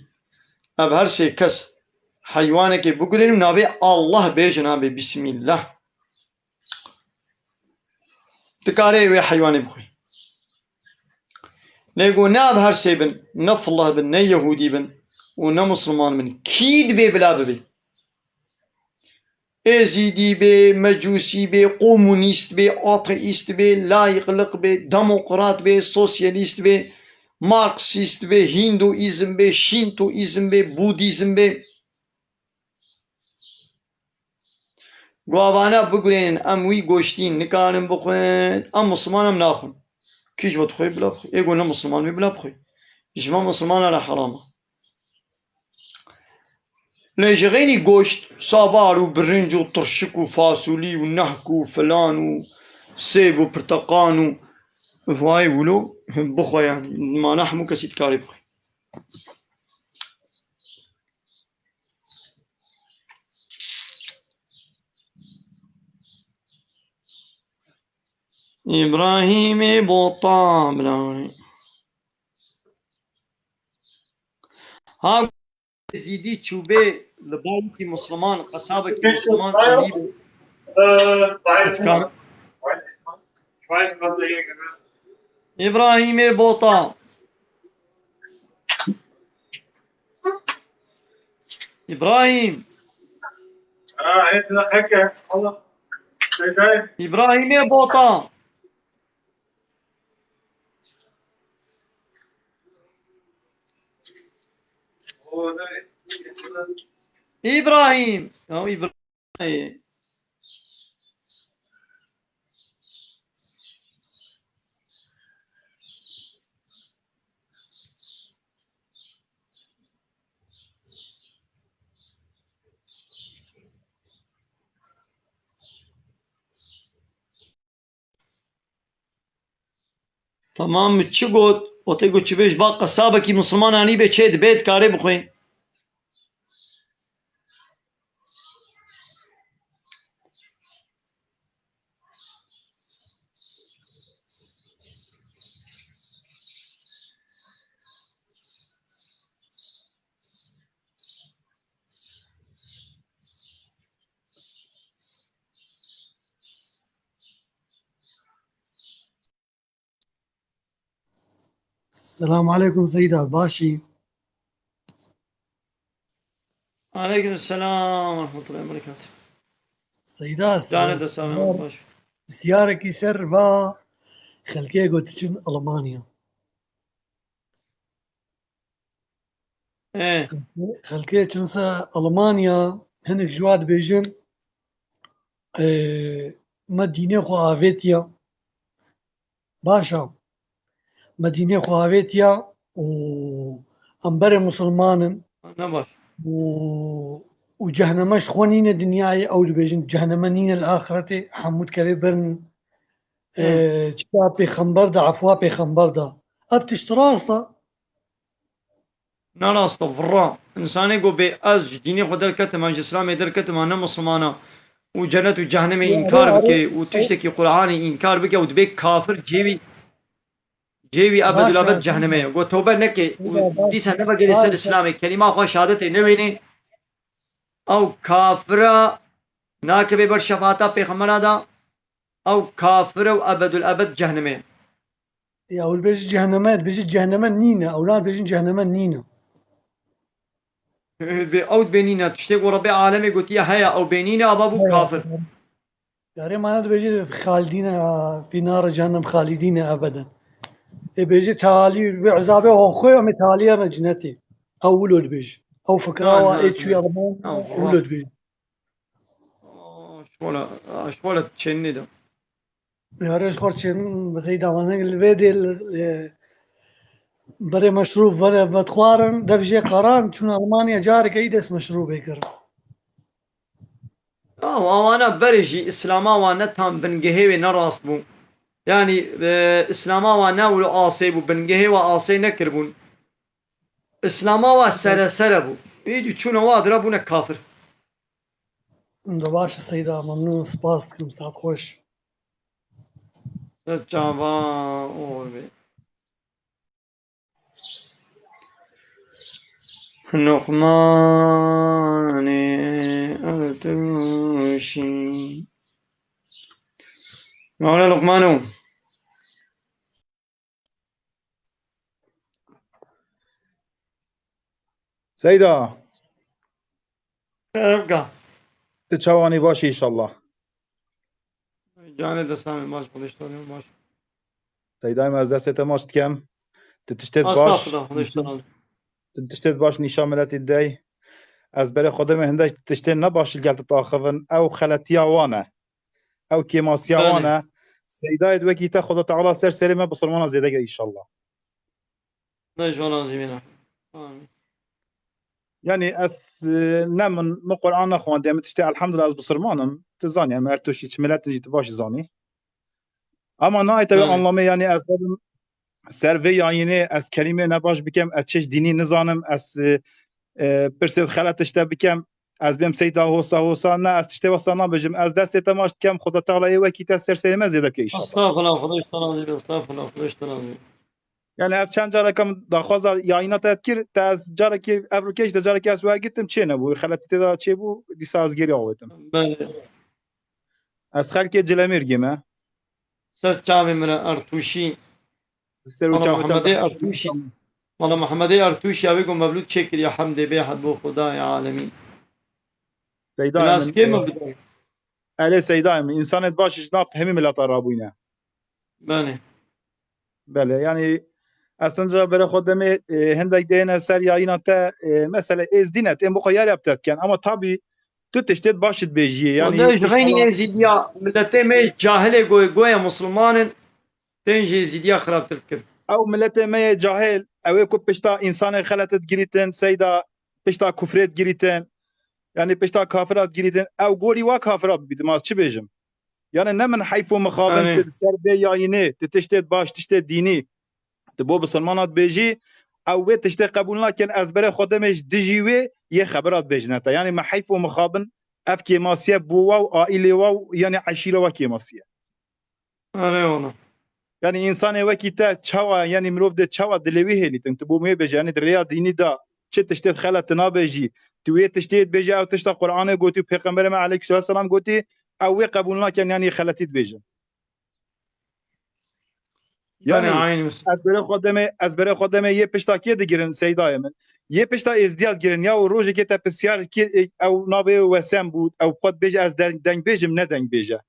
ev her sê kes heywanekê bigurênin û navê Allah bêjin, ha, bê Bismillah. Dikarê wê heywanê bixwî. Lê ku ne ev her sê bin, ne Fillah bin, ne Yehûdî bin û ne Misliman bin, kî dibê bila bibê? Êzîdî bê, Mecûsî bê, komunîst bê, ateîst bê, layîqliq bê, demokrat bê, sosyalîst bê, marksîst bê, hinduîzm bê, şîntoîzm bê, budîzm bê. Gavana bigurênin, em wî goştî nikarin bixwin, em Misliman em naxwin. Kî ji we dixwe bila bixwe. Ê ku ne Misliman bê bila bixwe. Ji me Mislimana re heram e. Lê ji xeynî goşt, sabar û birinc û tirşik û fasulî û nehk û filan û sêv û pirteqan û vay wilo bixwe yani. Mana hemû kesî dikarê bixwe. Îbrahîmê Botan, bila. Ha, Êzîdî çûbê li bayekî Musliman, qesabekî Musliman anî. Îbrahîmê Bota. Îbrahîm. Îbrahîmê Bota. Îbrahîm. Ya Îbrahîm. Tamam, min çi got? Got, ê got, çi bêj, ba qesabekî Misliman anî bê çê dibê, dikarê bixwê. Selam aleykum Seyda, baş î? Aleykum selam ve rahmetullahi ve berekatuhu. Seyda, Canê se-, dest, sağ ol, baş. Siyar-, siyarekî ser va xelkê got diçin Almanya. Ê. Xelkê çinse Almanya, hinek ji wa dibêjin, ê, me dînê xwe avêtiye. Baş e. Medînê xwe avêtiya û em berê misilman in. Ne baş. Û, û cehneme ji xwe nîne dinyayê, ew dibêjin cehneme nîne li axretê, hemû dikeve berin, Hı. e, çiya pêxember de, efwa pêxember de. Ev tişt rast e. Ne rast e, virra. Însanê ku bê ez ji dînê xwe derketim, ez ji Îslamê derketim, ez ne misilman a û cenet û cehennemê Ya, înkar are, bike û tiştekî Qur'anê înkar bike û dibê kafir, cihê wî, cihê wî ebedul Baş ebed e. cehennemê ye. Got tewbe neke û Ya, baş, dîsa nevegerê ser baş e. Îslamê, kelîma xwe şehadetê newênê, ew kafir e, nakeve ber şefaata pêxembera de, ew kafir e û ebedul ebed cehennemê ye. Ya, ew dibêjin ceheneme, dibêjin ceheneme nîne. Ew nan dibêjin ceheneme nîne. Bê, ew dibê nîne. Tiştê ku Rebbê alemê gotiye heye, ew bê nîne, ava bû Heye. kafir. Yarê mane dibêjin xalidîne, fî nare cehennem xalidîne ebeden. Ê bêjê tealî, bi ezabê xwe, em ê tealî ne cinetê. Ew wilo dibêjin. Ew fikra Na, wa na, ê çûye na. Erman, Ew wilo dibêjin. Aa, şwala, aa, şwala çênî de. Yarê ji xwe çênin bi Seyda Manzeng li vê dê li, e, berê meşrûf vere vedixwarin, dev jê qeran, çûn Almanya careke î dest meşrûbê kirin. Ya, awana berê jî Îslama wan ne tam bingehê wê ne rast bû. Yanî, e, Îslama wan ne wilo asê bû, bingehê wa asê nekiribûn. Îslama wa sere sere bû. Îdî çûne wa dira bûne kafir. De baş e Seyda, memnûn, spas dikim, saet xweş. Çava oxir be. Luqmanê Ertuşî. Mawle Luqmano. Seyda. Evga. Tu çawanî baş î înşallah. Canê destê min baş, Xwedê ji te re baş. Seyda, ez destê te maç dikem. Tu tiştê baş. Estağfurullah, Xwedê ji te re. Tu tiştê baş nîşan miletî dey. Ez berê xwe demê hindek tiştê ne baş li gel tu taxivin. Ew xeletiya wan e. Ew kêmasiya Belê. wan e. Seydayê wekî te Xweda Teala ser serê me bisilmana zêde ke înşallah. Xwedê ji wan razî bîne. Amîn. Yanî ez, e, ne min, min Quran nexwandiye, min tiştê elhamdulillah ez bisilman im. Tu zanî, em her tiştî çi miletin jî tu baş zanî. Ama nayê te wê Belê. anlamê, yanî ez herim ser vê yayînê ez kelîmê nebaş bikem, ez çeşt dînî nizanim, ez, e, e, pirsê xelet tişte bikem, ez bêm Seyda hosa hosa, ne, ez tiştê wesa nabêjim. Ez destê te maç dikem, Xweda Teala ê wekî te ser serê me zêde ke înşallah. Estağfurullah, Xwedê ji te razî be, estağfurullah, Xwedê ji te razî be. Yani ev çend careke min daxwaza yayîna te dikir, te ez carekê, ev rokê ji te carekê ez wergirtim, çê nebû, xeletî tê de çêbû, dîsa ez geriya avêtim. Belê. Ez xelkê Cilemêrgê me. Ser çavê min re Ertûşî. Ser û Mala çavê te Muhammedê de. Ertûşî. Mala Muhammedê Ertûşî, ew ê ku mevlûd çêkiriye hemdê bêhed bo Xwedayê alemîn. Seyda Nas min, kê e, mevlûd? Erê Seyda min, însanê baş ji nav hemî mileta rabûyne. Belê. Belê, yanî ez tenca berê xwe demê, e, hindek dêne ser yayîna te, e, mesele êzdî ne, tên bi xwe yariya bi te diken. Ama tabî tu tiştê baş dibêjiyê. Yanî Wele ji xeynî înşallah êzîdiya, miletê me cahilê goy goya musulman in, tên jî êzîdiya xirabtir dikin. Ew miletê me yê cahil, ew ê ku pişta însanê xelet digirîtin, Seyda, pişta kufrê digirîtin, yanî pişta kafira digirîtin, ew gorî wa kafira bibîtin, ma ez çi bêjim? Yani ne min heyf û mixabin Erê. tu ser vê yayînê, tu tiştê baş, tiştê dînî, tu bo bisilmana dibêjî, ew wê tiştê qebûl nakin, ez berê xwe demê ji dijî wê yê xebira dibêjine te. Yani me heyf û mixabin ev kêmasiye bo wa û aîlê wa û yani eşîra wa kêmasiye. Erê wala. Yani însanê wekî te çawa, yani mirov dê çawa dilê wî hêlîtin? Tu bo wê bêje, yani di rêya dînî de çi tiştê xelet tu nabêjî. Tu wê tiştê dibêje, ew tişta Qur'anê gotî, Pêxemberê me aleyhisselatu vesselam gotî, ew wê qebûl nakin, yani xeletî dibêjin. Yani Belê, aynı. ez berê xwe demê, ez berê xwe demê yê pişta kê digirin Seydayê min. Yê pişta êzdiya digirin. Ya û rojekê te pisyar kir, ew navê wê Wesem bû, ew xwe dibêje ez deng, deng bêjim, ne deng bêje.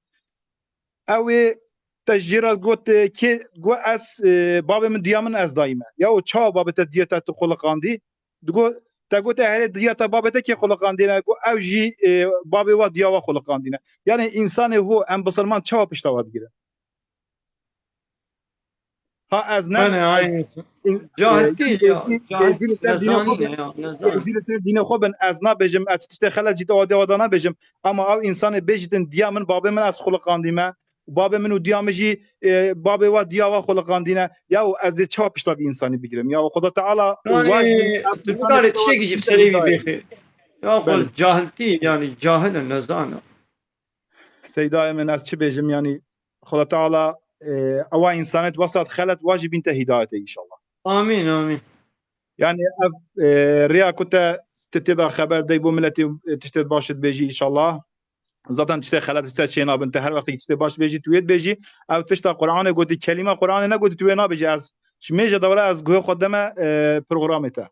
Ew ê te jê re got, e, kê, got ez, e, bavê min diya min ez dayî me. Ya û çawa bavê te diya te tu xuliqandî? Digo, te gote herê diya te bavê te kê xuliqandîne? Got ew jî, e, bavê wa diya wa xuliqandîne. Yani însanê ho em bisilman çawa pişta wa digirin? Ha, ez ne, Aynen, ez, aynen. in-, Cahil e, değil ya, êzdî, cahil, êzdî li ser dînê xwe nezanî bin, ne ya, nezanî. êzdî li ser dînê xwe bin, ez nabêjim, ez tiştê xelet jî te wa de wa da nabêjim. Ama ew insanê bêjîtin diya min, babê min ez xuliqandîme, û babê min û diya min jî, e, babê wa diya wa xuliqandîne. Ya û ez dê çawa pişta vî insanî bigirim? Ya û Xweda Teala Yani, wa jî ev tu insanê nikarî pişta wa tiştekî jî bi serê wî bêxê. Ya xwe Belê. cahiltî, yani cahil e, nezan e. Seydayê min, ez çi bêjim, yanî Xweda Teala, e, ewa însanet wesat xelet wa jî bînte hîdayetê înşallah. Amîn, amîn. Yanî ev, e, rêya ku te, tu tê de xeber dey bo miletê, e, tiştê baş dibêjî înşallah. Zaten tiştê xelet ji te çênabin. Te her wextê tiştê baş dibêjî, tu wê dibêjî. Ew tişta Qur'anê gotî, kelîma Qur'anê negotî, tu wê nabêjî. Ez ji mêje dewre ez guhê xwe deme, e, programê te.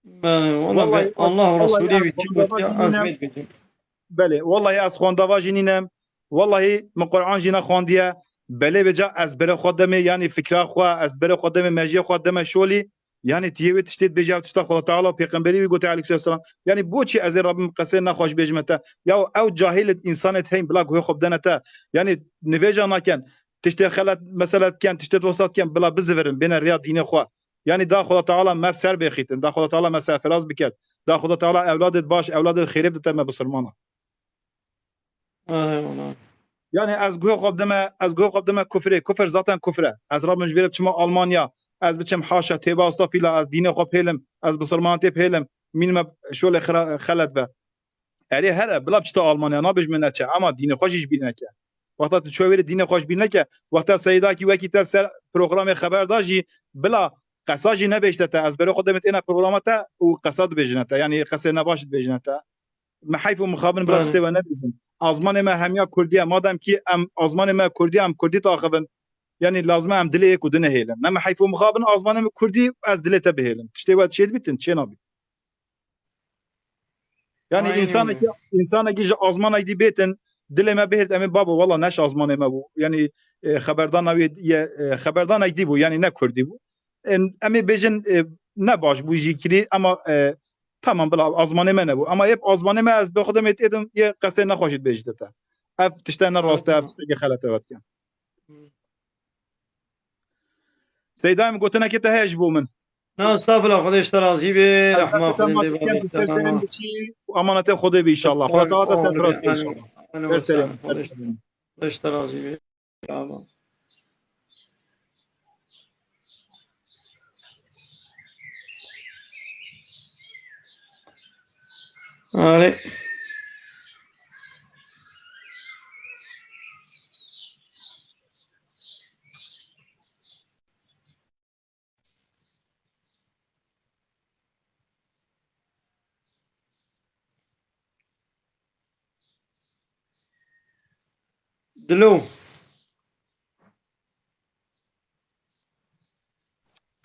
Belê, wala Wallahî be, ez, Allah û wallahî Resulê ez wî çi xwendava gotiye, jî ez nîne. Vê dibêjim. Belê, wallahî ez xwendava jî nîne. Wallahî min Qur'an jî nexwendiye. Belê vêca ez berê xwe demê, yanî fikra xwe, ez berê xwe demê, mejiyê xwe deme şolî. Yanî tu yê wê tiştê dibêjî, ev tişta Xweda Teala û Pêxemberî wî gote aleyhisselam. Yanî boçî ez ê Rabbim qesê nexweş bêjime te? Ya ew cahîl însanê heyn bila guhê xwe bidene te. Yanî nivêja naken. Tiştê xelet mesele diken, tiştê wesat diken, bila bizivirin, bêne riya dînê xwe. Yanî da Xweda Teala me ser bêxîtin, da Xweda Teala me serfiraz biket. Da Xweda Teala ewladê baş, ewladê xêrê bidite me bisilmana. Eyvallah. Yanî ez guhê xwe bidime, ez guhê xwe bidime kufrê. Kufr zaten kufr e. Ez rabim ji vê re biçime Almanya. Ez biçim haşa, têbe, astafîla, ez dînê xwe bihêlim, ez bisilmanetê bihêlim. Mînime şolê xira-, xelet ve. Erê here, bila biçite Almanya, nabêjime neçe, ama dînê xwe jî ji bîr neke. Wexta tu çûyê wê re dînê xwe ji bîr neke, wexta Seydakî wekî te ser programê xeber da jî, bila qesa jî nebêjte te, ez berê xwe demê têne programa te û qesa dibêjine te, yanî qesê nebaş dibêjine te. Me heyf û mixabin bila Belê. tiştê we nebêjin. Azmanê me hemiya Kurdî ye, madem kî em azmanê me Kurdî ye, em Kurdî taxivin, yanî lazim e em dilê yek û dinehêlin. Ne me heyf û mixabin azmanê me Kurdî, ez dilê te bihêlim. Tiştê we çê dibîtin, çê nabît. Yani Aynen insanekî, öyle. insanekî ji azmanekî bêtin, dilê me bihêt, em ê babo, wela ne ji azmanê me bû. Yani, e, xeberdana wê ye, e, xeberdanek dî bû, yani ne Kurdî bû. E, em ê bêjin, e, ne baş bû jî kirî, ama, e, tamam, bila azmanê me nebû. Ama yê azmanê me ez bi xwe demê têdim, yê qesê nexweşî dibêjite te. Ev tişte ne rast e, ev Aynen. tiştekî xelet e, wetken. Seydayê min, gotinekê te heye ji bo min? Na, estağfurullah, Xwedê ji te razî be, Ez rehma destê te Xwedê maç lê bikem, bavê tu ser te. serên biçî û emanetê Xwedê bî inşallah. Xweda Teala te serfiraz ke inşallah. Ser serên, ser serên. Xwedê ji te razî be. Tamam. Erê. Dilo.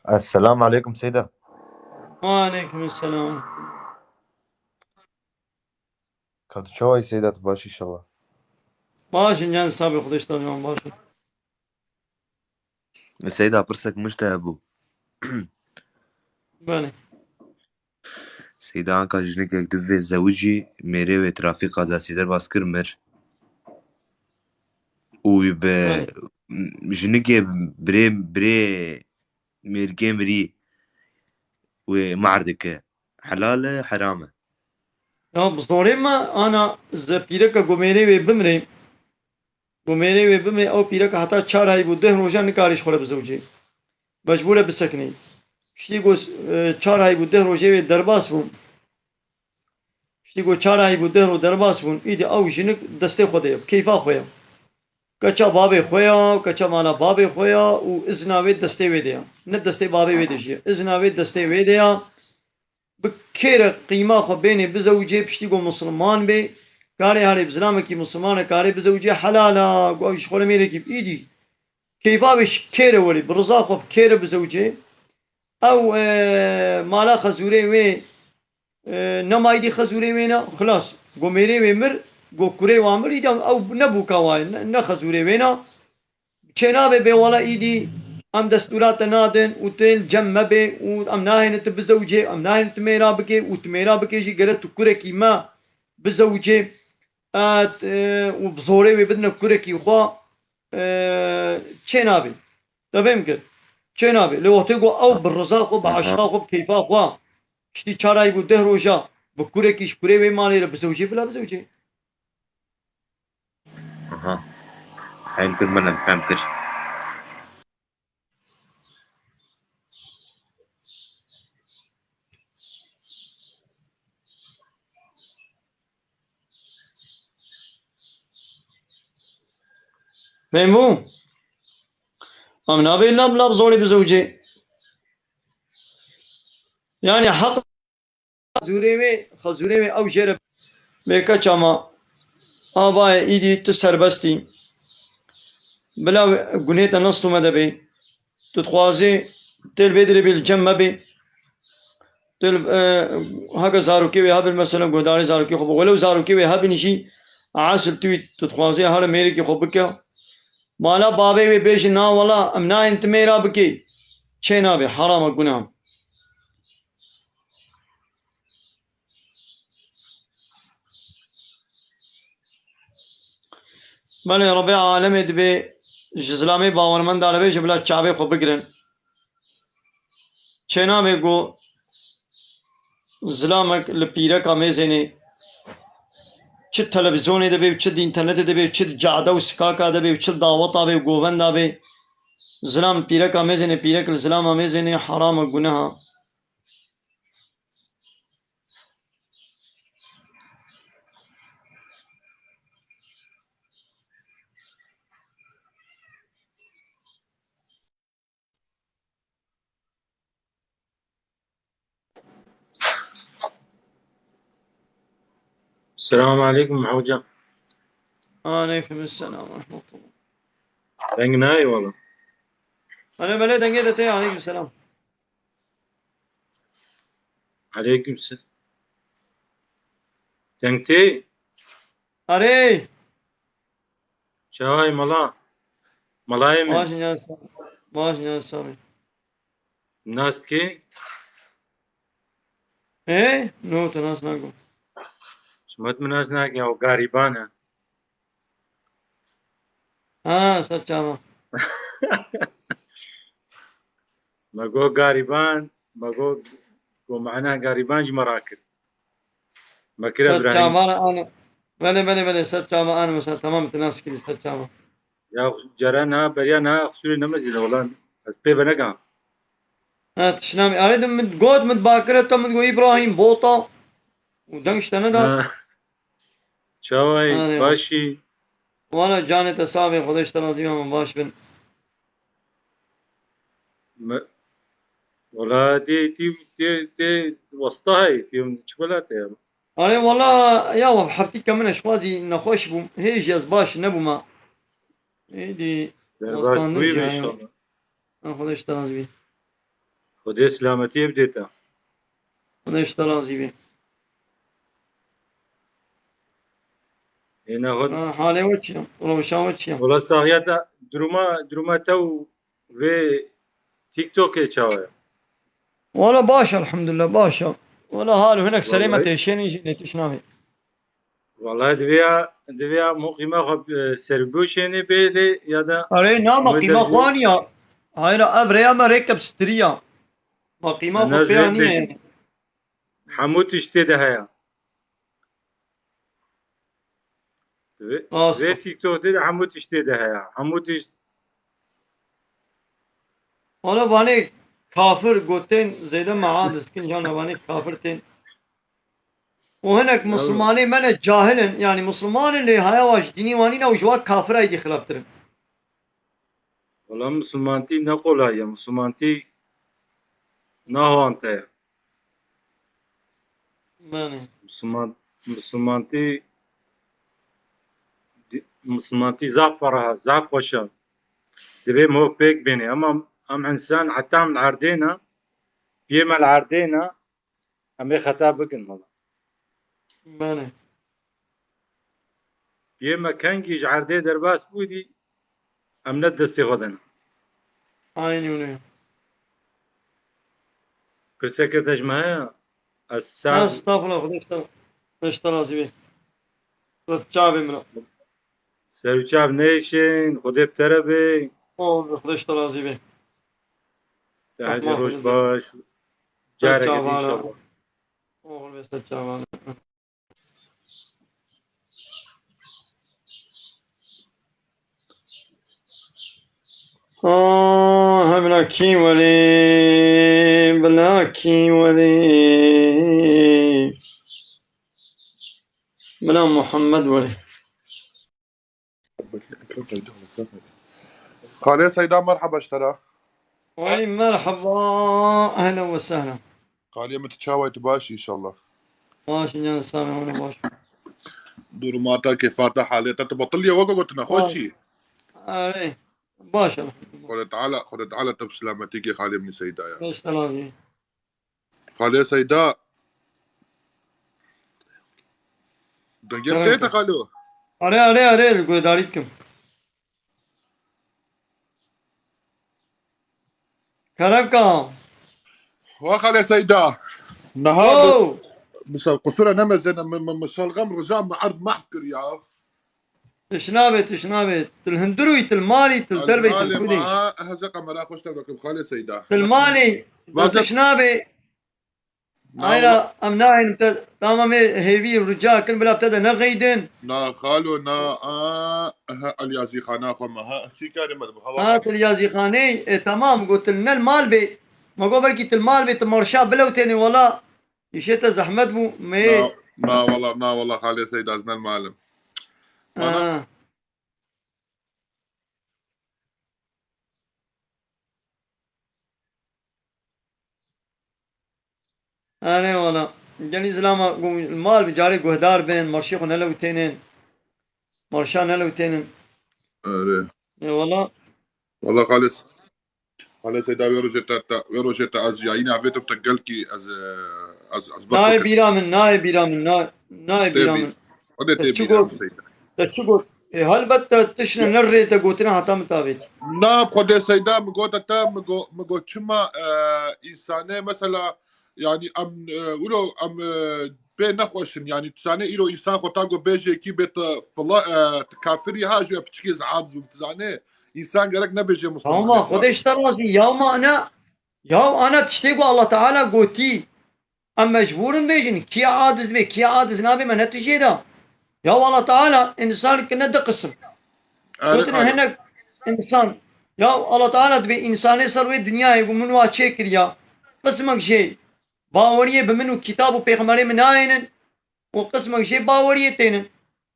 Esselamu aleykum Seyda. Wa aleykum selam. Ka tu çawa yî Seyda, tu baş î inşallah? Baş in can, sabê Xwedê ji te ciwan baş in. Seyda, pirsek min ji te hebû. Belê. Seyda, anka jinikek dibivê zewicî, mêrê wê trafîk qazasî derbas kir, mir. Û wî bi Belê. jinikê birê, birê mêrgê mirî wê mahr dike. Helal e, heram e? Ya bi zorê me ana ze pîreka ku mêrê wê bimrê. Ku mêrê wê bimrê, ew pîreka heta çar hay bû deh roja nikarê ji xwe re bizewicê. Mecbûr e bisekinê. Piştî ku, e, çar hay bû deh rojê wê derbas bûn. Piştî ku çar hay bû deh roj derbas bûn, îdî ew jinik destê xwe de ye, bi keyfa xwe ye. Keça bavê xwe ya, keça mala bavê xwe ya û izna wê destê wê de ya. Ne destê bavê wê de jî ye. Izna wê destê wê de ya. Bi kê re qîma xwe bênê bizewicê, piştî ku misilman bê, karê herê bi zilamekî misilman e, karê bizewicê helal a, ku ew ji xwe re mêrekî bi îdî. Keyfa wê ji kê re werê, bi riza xwe bi kê re bizewicê. Ew, e, mala xezûrê wê, e, nema îdî xezûrê wê ne, xilas. Go mêrê wê mir, go kurê wa mir, îdî ew nebûka wa ye, ne, ne xezûrê wê ne. Çênavê bê wala îdî em destûra te nadin û tu li cem me bê û em nahênin tu bizewicê, em nahênin tu mêra bikê û tu mêra bikê jî gere tu kurekî me bizewicê, e, t-, e, û bi zorê wê bidine kurekî xwe, e, çênavê. Te fêm kir? Çê nabe. Lê wextê ku ew bi riza xwe, bi Aha. eşqa xwe, bi keyfa xwe, piştî çar ay bû, deh roja, bi kurekî ji kurê wê malê re bizewcê, bila bizewcê. Aha. Fem kir, min em fem kir. Fehmû? Em nabê lab lab zorê bizewcê. Yani haq zûrê wê, xwe zûrê wê ew jê re bêke çama. Abayê îdî tu serbestî. Bila gunê te nestûme de bê. Tu dixwazî têl vê dirê bê li cem me bê. Tu, e, heke zarokê wê hebin, mesela guhdarê zarokê xwe bi welew zarokê wê hebin jî, esil tu, tu dixwazî here mêrekî xwe bike. Mala bavê wê bêjin, na wela em nayên tu mêra bikê. Çê nabe, herama guna. Belê Rebê alemê dibê ji zilamê bawermenda re bêje bila çavê xwe bigirin. Çênavê ku zilamek li pîreka mêzênê çi televîzyonê de bê û çi di înternetê de bê û çi di cade û sikaka de bê û çi li daweta bê û govenda bê, zilam li pîreka mêzênê, pîrek li zilama mêzênê heram e, guneha. Selamun aleyküm hocam. Aleyküm selam ve rahmetullah. Deng nayê wala. Alo, belê, dengê de tê, aleyküm selam. Aleyküm selam. Deng tê? Arê. Çaway mala? Malayê min. Baş niyaz, baş niyaz sami. Nas dikî? Ê? No, te nas nakim. Şima min nas nakin, o garîban e. Ha, ser çava. Me got garîban, me got, got mana garîban ji me rakir. Me kir Ser Ibrahîm. Çava ana. Belê, belê, belê, ser çava ana mesela, tamam, tu nas kir ser çava. Ya cara na, beriya na, xusûrê nemezîne, wala ez pê venekam. Ha, tişt namî. Arê, tu min got, min bakire, tu min got Îbrahîm, bota. Û deng ji te neda. Ha. Çaway, Arê, başî? Wala canê te sax bê, Xwedê ji te razî be, min baş bin. Me, wala tê, tê, tê, tê westa heyî, tê çikolatê ya. Arê, wala, ya, heftîka min e, ji xwe zî nexweş bûm. Hê jî ez baş nebûma. Êdî Derbas westandin bûyî jî be heye. Înşallah. Ha, Xwedê ji te razî bî. Xwedê selametiyê bidê te. Xwedê ji te razî bî. Êne xwe Ha, halê we çi ye? Rewşa we çi ye? Wala saxiya te, duruma, duruma te û vê TikTokê çawa ye? Wala baş, elhamdulillah, baş e. Wala hal û hinek serê me Vallahi têşênî jî lê tişt navê. Vallahi divêya, divêya mo qîma xwe, e, sergoşênê bê lê ya da Erê, na, ma qîma xwe aniya. Hayra, ev rêya me rêke bi stiriya. Ma qîma xwe pê aniye. Hemû tiştê de heye. Divê, Rast. Vê TikTok de hemû tiştê de heye. Hemû tişt Wala vanê kafir gotên zêde meha diskin, can vanê kafir tên. Û hinek Mislimanê me ne cahil in, yanî Misliman in lê haya wa ji dînî wa nîne û ji wa kafir aydî xilaftir in. Wala Mislimantî ne qolay ye, Mislimantî nahwante ye. Belê. Misliman, Mislimantî, di-, Mislimantî zaf ferah e, zaf xweş e. Divê mok pêk bênê. Ama em însan heta em li erdê ne, piyê me li erdê ne, em ê xeta bikin mala. Belê. Piyê me kengî ji erdê derbas bû dî, em ne destê xwe de ne. Aynî wilo. Pirseke te ji me heye? Ez sağ Estağfurullah, Xwedê ji te, Xwedê ji te razî be. Ser çavê min. Ser û çav neyşên, Xwedê bi te re be. Oğul, Xwedê ji te razî be. Te hecî roj baş. Careke din înşallah. Oğul ve ser çavana. Ah, bila kî welê, bila kî welê. Bila Muhammed welê. Xalê Seyda, merheba ji te re. Ay merheba, ehlen ve sehlen. Xalê min, tu çawa yî, tu baş î înşallah? Baş, can sağ ol, baş. Duruma te, kêfa te, halê te, tu betilî ye, weke gotina, xweş î? Erê, baş, elhamdülillah. Xwedê Teala, Xwedê Teala te bi selametî ke xalê min Seyda ya. Beş te razî. Xalê Seyda. Dengê tê te xalo. Erê, erê, erê, li guhdarî dikim. Kerem ka. Wa xalê Seyda. Niha. Oh. Misal qusura nemezene, min, min, min şalgam rija min erd mahf kir ya. Tişt nabe, tişt nabe. Til hundir wî, til malî, til dervey, til malê kudê. Ma, heze kamera xweş te vekim, xalê Seyda. Til malî, vaze tişt nabe. Na. Ayra, em nahênin te, tamam ê hêvî rica kin, bila te de nexeydin. Na, xalo, na, a, aha, elyazîxana xwe me, ha, çî karê me dibe, ha, wa. Ha, til elyazîxanê, e, tamam, got, til nel mal bê. Me got, belkî til mal bê, tu marşa bilewtênê, wela. Îşê te zehmet bû, me. Na, na, wela, na, wela, xalê Seyda, ez nel malim. Mana. Ha. Erê wala. Gelî zilama gu-, mal bi carê guhdar bin, marşê xwe nelewtênin. Marşa nelewtênin. Erê. Ê wala. Wala xalis. Xalis Seyda, wê rojê te, te, wê rojê te ez ya yine avêtim te gelkî ez, e, ez, ez Nayê bîra min, nayê bîra min, na-, nayê bîra min. Xwedê tê bîra min Seyda. Te çi got? E, helbet te tiştine ne rê te gotine heta min tavêt. Na, Xwedê Seyda, min got te, min got, min got çima, e, însane mesela, yani em, e, wilo em, e, bê nexweş in, yani tu zanê îro însan xwe ta got bêjê kî bê tu fila, e, tu kafirî ha ji piçikê ez aciz bûm, tu zanê însan gerek nebêjê Tamam, Xwedê ji te razî, ya ma ana, ya ana tiştê ku Allah Teala gotî. Em mecbûr in bêjin, kî aciz be, kî aciz nabe, me ne tu jê de. Ya Allah Teala însan kirine du qisim. Erê, Gotine erê. Hinek însan. Ya Allah Teala dibê însanê ser wê dinyayê ku min wa çêkiriya. Qismek jê baweriyê bi min û kitab û pêxemberê min nayênin û qismek jê baweriyê tênin.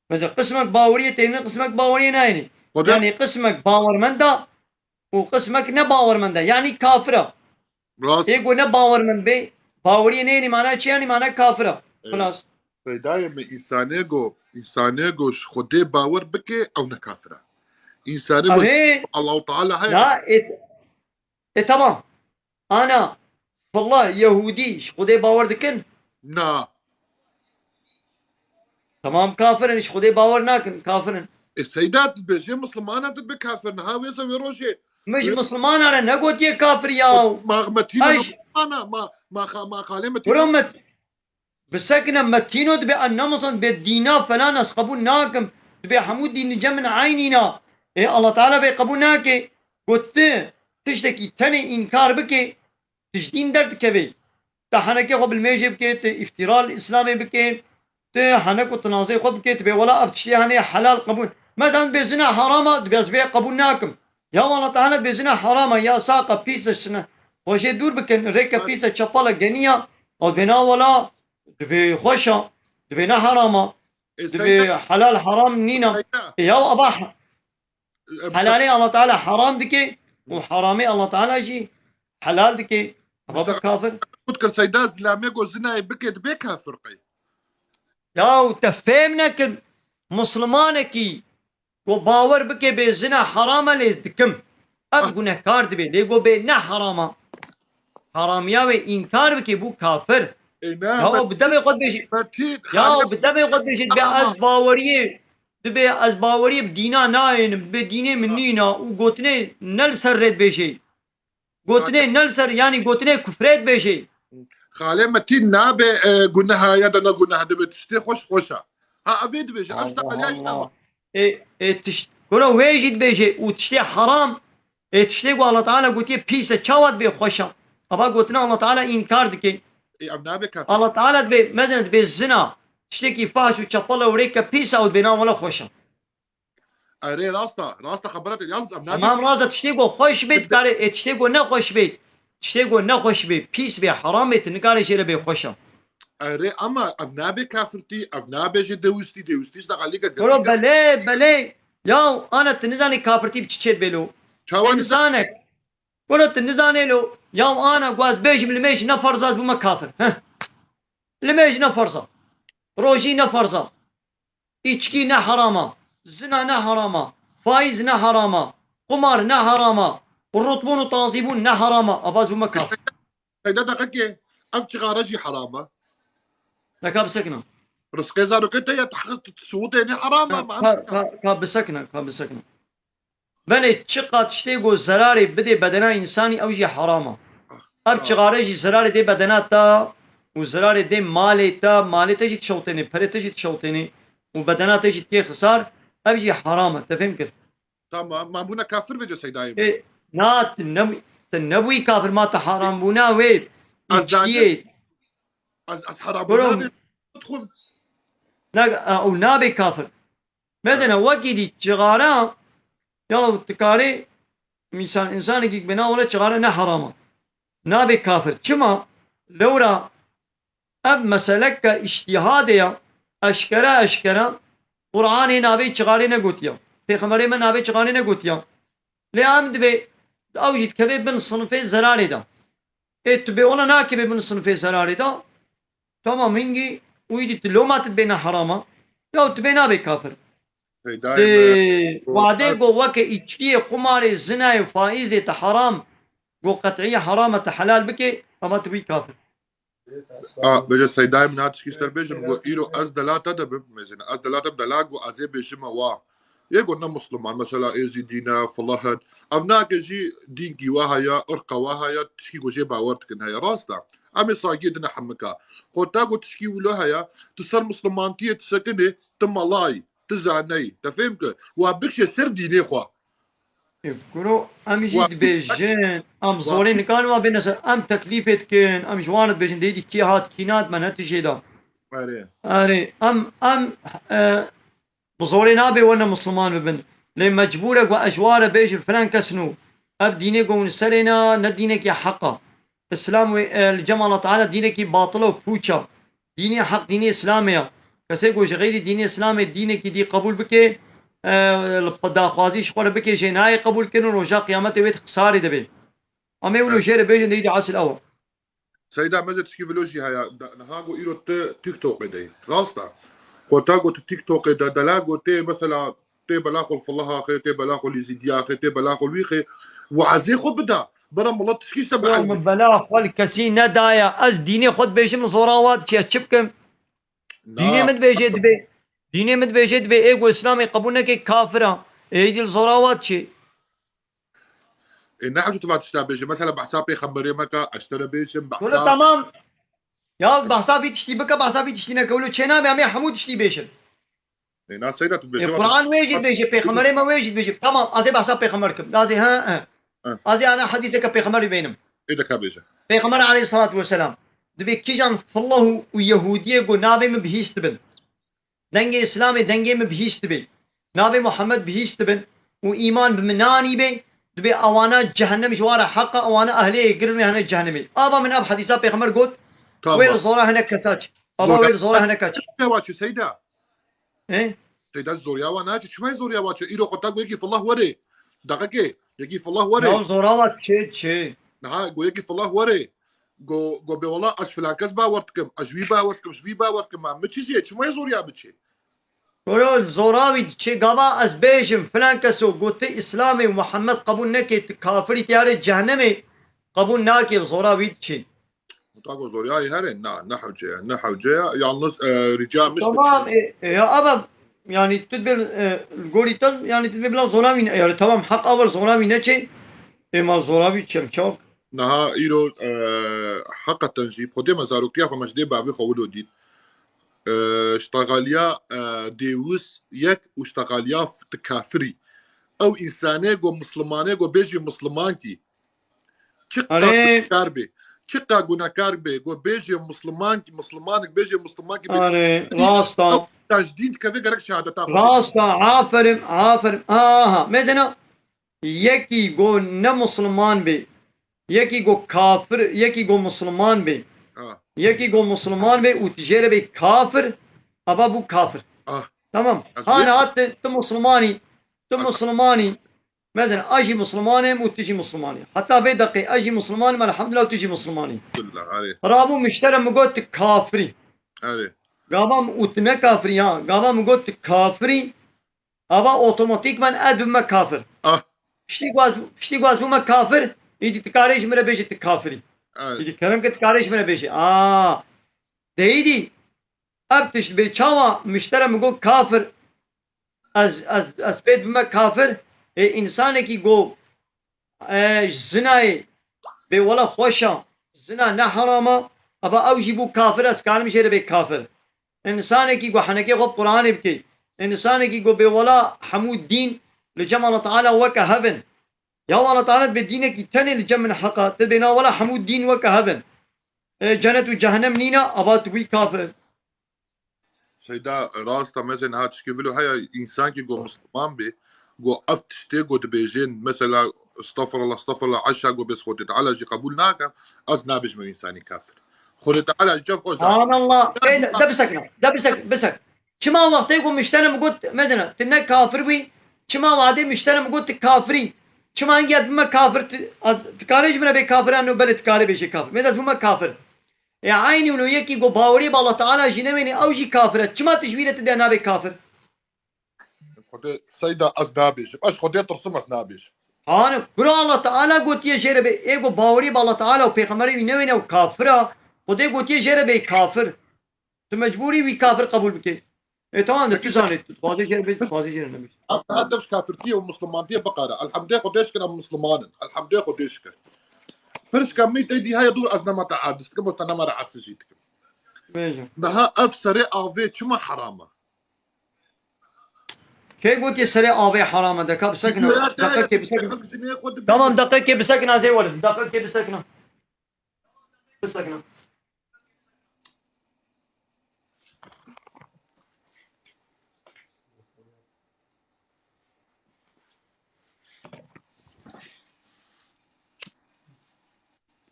Mesela qismek baweriyê tênin, qismek baweriyê nayênin. Xwedê. Yani qismek bawermenda û qismek ne bawermend e, yanî kafir e. Rast. Ê ku ne bawermend bê, baweriyê neyê, mana çi, yanî mana kafir e. Evet. Xilas. Seydayê min, însanê ku, însanê ku ji Xwedê bawer bike, ew ne kafir e. Însanê ku Erê. Allahu Teala heye. Na, ê, ê, tamam. Ana, fillah, Yehûdî, ji Xwedê bawer dikin? Na. Tamam, kafir in, ji Xwedê bawer nakin, kafir in. E, Seyda, tu dibêjê Mislimana, tu dibê kafir, niha wê se wê rojê. Min ji Wê Mislimana re negotiye kafir ya. Ma, ma tîno Ay, Mislimana, ma, ma xa-, ma xalê me tîno. Bro, me, bi sekine me tîno dibê en ne Misliman, dibê dîna falan ez qebûl nakim. Dibê hemû dîn li cem min eynî na. Ê, Allah Teala vê qebûl nake. Got tu tiştekî tenê înkar bike, tu ji dîn derdikevê. Tu henekê xwe bilmêjê bike, tu îftîra li Îslamê bike, tu henek û tinazê xwe bike, tu bê wela ev tiştê henê helal qebûl. Mezan bê zina herama, dibê ez vê qebûl nakim. Ya Allah Teala dibê zina herama, ya saq e, pîs e, şine. Xwe jê dûr bikin, rêke pîs e, çepal e, genî ya. Ew dibê na wela, dibê xweş e, dibê ne herama, dibê helal heram nîna. Ê ya aba Helalê Allah Teala haram dike û haramê Allah Teala jî helal dike. Eva bi kafir. Got kir Seyda, zilamê ku zinayê bike dibe kafir qey. Ya te fêm nekin. Muslimanekî ku bawer bike bê zina haram e lê dikim. Ev gunehkar dibe. Lê ku bê ne haram e. Haramiya wê înkar bike bû kafir. Ê, ne, Ya Metin, bi devê xwe dibêjî. Metin, Ya Halep, bi devê xwe dibêjî be Tamam. Ez baweriyê Dibê ez baweriyê bi dîna nayênim, dibê dînê min nîna û gotinê ne li ser rê dibêjê. Gotinê ne li ser, yanî gotinê kufrê dibêjê. Xalê Metîn nabe, e, guneha ya da ne guneha, dibê tiştê xweş xweş e. Ha, evê dibêje, ev Allah ştexel ya Allah. Ê, ê, tişt-, kuro wê jî dibêje û tiştê haram, Ê tiştê ku Allah Teala gotiye pîs e, çawa dibê xweş e? Ava gotina Allah Teala înkar dike. Ê, ev nabe kafir. Allah Teala dibê, mezin dibê zina, tiştekî fahş û çepel e û rêke pîs e û dibê na wele xweş e. Erê, rast e, rast e xebera te. Yalnız ev nabe Tamam, rast e, tiştê ku xweş bê dikare, ê tiştê ku nexweş bê, tiştê ku nexweş bê, pîs bê, heram bê, tu nikare jê re bê xweş e. Erê, ama ev nabe kafirtî, ev nabe jê dewistî, dewistî ji de alî ge Kuro, gerçek e. Belê, belê. Ya, ana tu nizanî kafirtî bi çi çê dibê lo? Çawa Tu nizan- nizanek. Kuro, tu nizanê lo. Ya, ana, ku ez bêjim limêj ne ferz e, ez bûme kafir. Heh. Limêj ne ferz e. Rojî ne ferz e. Îçkî ne heram e. Zina ne heram e. Faîz ne heram e. Qumar ne heram e. Rutbûn û tazîbûn ne heram e. Ava ez bûme kafir. Seyda deqekê, ev çixare jî heram e. Deka bisekine. Rizqê zarokê te ya, tahqiq tu şûtê ne heram e, Ka, ma ka, ka, ka bisekine, ka bisekine. Belê çiqas tiştê ku zerarê bidê bedena însanî, ew jî heram e. Ev Ha. çixare jî zerarê dê bedena te û zerarê dê malê te, malê te jî dişewtênê, perê te jî dişewtênê û bedena te jî tê xisar, ev jî heram e. Te fêm kir? Tamam, ma bûne kafir vêce Seydayê. Ê, na, tu nebû-, tu nebûyî kafir, ma tu haram bûna wê Ez îçkiyê. Ez, ez haram Kuro, bûna vê dixwim. Ne, e, ew nabê kafir. Mezene wekî dî çixara, ya tu karê mîsal, însanekî bêna wele çixara ne heram e. Nabê kafir. Çima? Lewra ev meseleke îştîhadê ya, eşkere eşkere Qur'anê navê çixarê negotiya. Pêxemberê me navê çixarê negotiya. Lê em dibê ew jî dikeve bin sinifê zerarê de. Ê tu bê wela nakeve bin sinifê zerarê de. Tamam, hingî wî dî tu loma tu dibê ne herama. Ya tu bê nabê kafir. Seydayê Dê me, wadê ez go weke îçkiyê, qumarê, zinayê, faîzê te heram, go qet'î heram e, te helal bike, ama tu bî kafir. A, bêje Seydayê min, ha tişkî ji te bêjim, go îro ez dela te de bim, mezine, ez dela te bim, dela go ez ê bêjime wa. Yê go ne Musliman, mesela Êzîdî ne, filah in. Ev nake jî dînkî wa heye, irqa wa heye, tişkî go jê bawer dikin heye. Rast e. Em ê saygiyê dine hemika. Xwe te go tişkî wilo heye, tu ser Muslimantiyê disekinê, tu melayî, tu zaneyî. Te fêm kir? Wa bikişe ser dînê xwe. Ê, kuro, em jî Wa dibêjin, em wa zorê nikarin wa bêne ser, em teklîfê dikin, em ji wan dibêjin, dê dî kî hat, kî nat, me ne tijê da. Erê. Erê, em, em, e, bi zorê nabe wene Musliman bibin. Lê mecbûr e ku ez ji wa re bêjim filan kes nû. Ev dînê ku hûn serê ne, ne dînekî heq e. Îslam wê, e, li cem Allah Teala dînekî batil e û pûç e. Dînê heq dînê Îslamê ye. Kesê ku ji xeyrî dînê Îslamê dînekî dî qebûl bike, e, li daxwazî ji xwe re bike, jê nayê qebûl kirin, roja qiyametê wê di xisarê de be. Em ê wilo Evet. jê re bêjin, de îdî esil ew e. Seyda, meze tişkî vilo jî heye. Da-, niha got îro tu TikTokê de yî. Rast e. Xwe ta got tu TikTokê de, dela got tê mesela tê bela xwe li filah axê, tê bela xwe li zîdî axê, tê bela xwe li wî xê. Wazê xwe bida. Bera milet tişkî işte Yo, bihewî. Min bela xwe li kesî nedaye. Ez dînê xwe dibêjim, zora wa diçe. Çi bikim? Na. Dînê min dibêje dibê. Dînê min dibêje dibê. Ê ku Îslamê qebûl neke kafir e. Ê dî li zora wa diçe. Ê, ne hewce tu va tişta bêje. Mesela behsa pêxemberê meke, ez te re bêjim, Wele behsa tamam. Ya behsa vî tiştî bike, behsa vî tiştî neke. Wilo çê nabe, em ê hemû tiştî bêjin. Ê, na Seyda tu Ê, dibêje, Quran wê jî dibêje, pêxemberê me wê jî dibêje. Tamam, ez ê behsa pêxember kim. Ez ê, he, he. He. Ez ê ana hedîseke pêxemberî bênim. Ê, deka bêje. Pêxember aleyhissalatu vesselam dibê kîjan fillah û, û Yehûdiyê ku navê min bihîst bin. Dengê Îslamê, dengê min bihîst dibe. Navê Muhammed bihîst dibin û îman bi min nanîbe, dibê ewana cehennem ji wan re heq e, ewana ehlê girin wê hene cehennemê. Ava min ev hedîsa pêxember got, Tamam. wê li zora hinek kesa çi. Ava Zora- wê li zora hinek kesa çi. Zora wa çi Seyda? He? Seyda zoriya wa naçi, çima zoriya wa çi? Îro xwe ta got yekî fillah were. Deqekê, yekî fillah were. Ya zora wa çi, çi? Niha got yekî fillah were. Go, go bê wela ez filan kes bawer dikim, ez ji wî bawer dikim, ji wî bawer dikim, ma min çi jê, çima zoriya biçê? Kuro zora wî diçê, gava ez bêjim filan keso gote Îslamê û Muhammed qebûl neke, tu kafirî tiyarê cehennemê qebûl nake, zora wî diçê. Ta go zoriya herê, na, ne hewce ye, ne hewce ye. Yalnız, e, rica min Tamam, e, e, ya ama yani tu dibê, e, gorî te, yani tu dibê bila zora wî ne, yani tamam, heq aver zora wî neçê, ê ma zora wî çem çaw. Niha îro, e, heqeten jî, xwedê me zarokiya xwe me ji dê bavê xwe wilo dît. E, ştexaliya, e, dêwis yek û ştexaliya f-, ti kafirî. ew însanê go mislimanê go bêjî mislimankî. Çiqa Arê. gunekar bê. Çiqa gunekar bê. Go bêjê mislimankî, mislimanik bêjê mislimankî bê. Arê, rast a. Ew tajdîn dikeve gerek şehadeta xwe bê. Rast a, aferin, aferin. Aha, mesela yekî go ne misliman bê. Yekî go kafir, yekî go misliman bê. Ha. Yekî go misliman bê û tu jê re bê kafir, ava bû kafir. Ah. Tamam. Ez Hana wê- hat tu, tu mislimanî, tu Ha. mislimanî. Mesela, ez jî Musliman im û tu jî Musliman î. Heta vê deqê ez jî Musliman im, elhamdulillah, û tu jî Musliman î. Elhamdulillah, erê. Rabû miştere min got tu kafir î. Erê. Gava min û tu ne kafir î ha. Gava min got tu kafir î. Ava otomatîkman ez bûme kafir. Ah. Piştî ku ez, piştî ku ez bûme kafir, îdî tu karê ji min re bêjî tu kafir î. Erê. Îdî kerem ke tu karê ji min re bêjî. Aa. De îdî ev tişt bê çawa miştere min got kafir. Ez, ez, ez pê dibime kafir. Ê, însanekî go, e, zinayê bê wela xweş a, zina ne heram a, eva ew jî bû kafir, ez karim jê re bê kafir. Însanekî go henekê xwe Qur'anê bikê, însanekî go bê wela hemû dîn li cem Allah Teala weke hev in. Ya Allah Teala dibê dînekî tenê li cem min heq a, tu dibê na wela hemû dîn weke hev in. E, cenet û cehennem nîne, eva tu bûyî kafir. Seyda, rast e, mezin ha tişkî vilo heye, însankî go misliman bê, go ev tiştê go dibêjên, mesela, estağfirullah, estağfirullah, eşa go bês Xwedê Teala jî qebûl nakem, ez nabêjim ew însanî kafir. Xwedê Teala ji cem xwe zane. Subhanallah. Ê, de, de bisekine, de bisek, bisek. Çima wextê ku miştere min got, mezina, tu ne kafir bûyî, çima wadê miştere min got tu kafirî? Çima hingê ez bime kafir, tu, a, tu karê ji min re bê kafir, an belê tu karê bêjê kafir. Mêz ez bûme kafir. Ê eynî wilo yekî ku bawerî bi Allah Teala jî newênê, ew jî kafir e. Çima tu ji wî re tu dê nabê kafir? Xwedê, Seyda, ez nabêjim. Ez Xwedê tirsim, ez nabêjim. Hani, kuro Allah Teala gotiye jê re bê, ê ku bawerî bi Allah Teala û pêxemberê wî newêne ew kafir a, Xwedê gotiye jê re bê kafir. Tu mecbûrî wî kafir qebûl bikê. E, tamam de, tu zanî, tu dixwazî jê re bê, tu dixwazî jê re nebê. Ev, ev dev ji kafirtiyê û mislimantiye biqere. Elhamdê Xwedê şikir em misliman in. Elhamdê Xwedê şikir. Pirska min tey dî heye dûr ez nema te erdis dikim û te nema re erdis jî dikim. Bêje. Niha ev serê avê çima heram e? Kê gotiye serê avê heram e? Deka bisekine. Deka kê bisekine. Xelk jinê xwe dibîne. Tamam, deka kê bisekine, ez ê werim. Deka kê bisekine. Bisekine.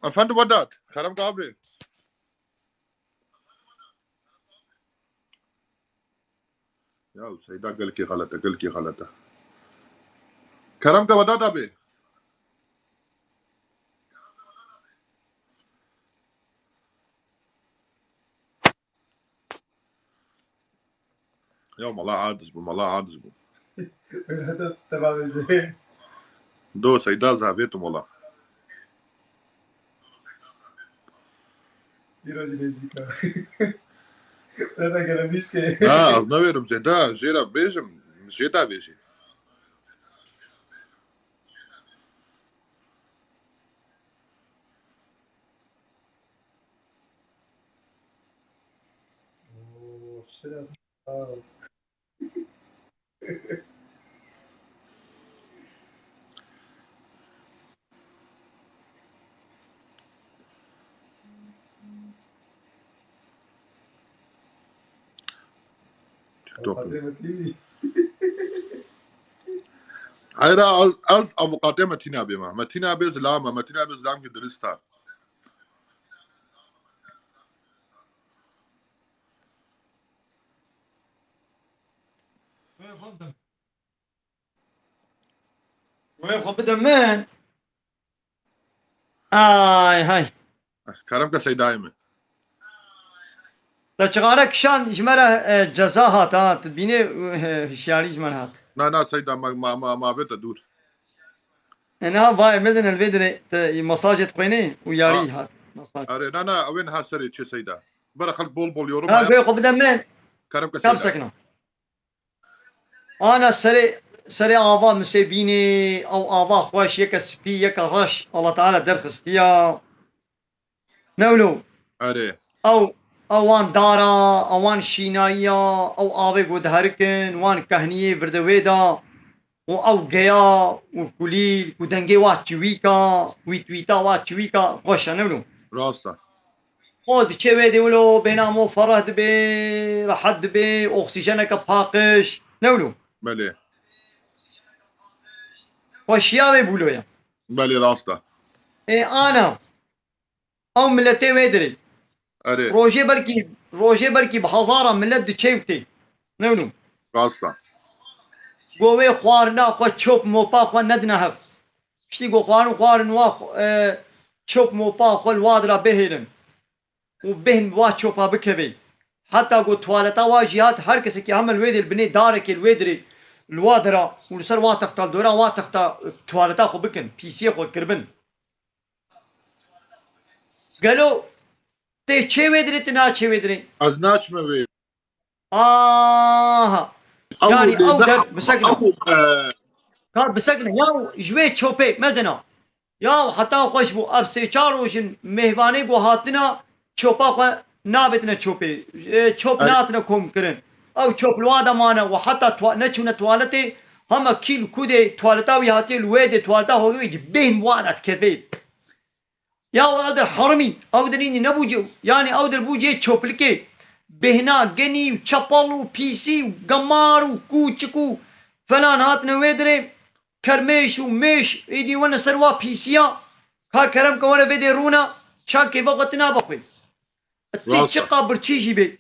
Efendim Vedat, kerem kabê. Ya Seyda gelkî xelet e, gelkî xelet e. Kerem ke Vedat abi. Ya mala aciz bû, mala aciz bû. Heta te bavêje. Do Seyda zavêtim wala. Îro jî nêzîk e. Reda gele bîşkê. Na, ez newêrim Seyda, jê re bêjim, jê da vêjî. Heyra, ez, ez avukatê Metîna bê me. Metîna bê zilam e. Metîna bê zilam ki dirist e. Wê xwe bide min. Ay hay. Kerem ke Seydayê min. Te çixare kişand ji me re, e, ceza hat ha. Tu bînê, e, hişyarî ji me re hat. Na, na Seyda, ma, ma, ma, ma vê te dûr. E, niha vayê mezin el vê dirê te mesajê dixwênê û yarî Ha. hat. Mesaj. Are, na, na, ew ê niha serê çê Seyda. Bere xelk bol bol yorum Ha, heye. Vê xwe bide min. Kerem ke Seyda. Sekina. Ana serê, serê ava Musevînê, ew ava xweş, yeke spî, yeke reş, Allah Teala derxistiya. Ne wilo? Erê. Ew, ew wan dara, ew wan şînayiya, ew avê ku diherikin, wan kehniyê virde wê da. û ew geya û kulîl û dengê wa çiwîka, wît wîta wa çiwîka xweş e, ne wilo? Rast e. O diçe wê dê wilo bêhna mo fereh dibe, rehet dibe, oksîjeneke paqij, ne wilo? Belê. Xweşiya wê bûlo ye. Belê, rast e. Ê ana, ew miletê wê dirê. Erê. Rojê belkî, rojê belkî bi hezara milet diçe û tê. Ne wilo? Rast e. Go wê xwarina xwe, çop mopa xwe nedine hev. Piştî go xwarin xwarin wa xwe, e, çop mopa xwe li wa dira bihêlin. Û bêhn bi wa çopa bikevê. Heta go tuwaleta wa jî hat, her kesekî heme li wê dê li binê darekê li wê dirê li wa dira û li ser wa texta, li dora wa texta, e, tuwaleta xwe bikin, pîsiyê xwe kiribin. Gelo tê çê wê dirê, tu naçê wê dirê? Ez naçime wê. Aha. Ew Yani lê ew ne der bisekine. Ew, e, Ka bisekine. Ya ji wê çopê mezina. Ya heta xweş bû. Ev sê çar roj in mêhvanê ku hatina çopa xwe nabêtine çopê. E, çop Ay- natine kom kirin. Ew çop li wa de mane û heta twa-, neçûne tuwaletê. Hema kî li ku dê tuwaleta wî hatiye li wê dê tuwaleta xwe wî bêhn wa de dikeve. Ya ew der herimî, ew der înî nebû cê, yanî ew der bû cê çoplikê. Bêhna genî û çepel û pîsî û gemar û kûçik û felan hatine wê dirê. Kermêş û mêş êdî wene ser wa pîsiya. Ka kerem ke were vê dê rûna, çakê ve xwe tu nabe xwê. Tê Rast e. çiqa birçî jî bê.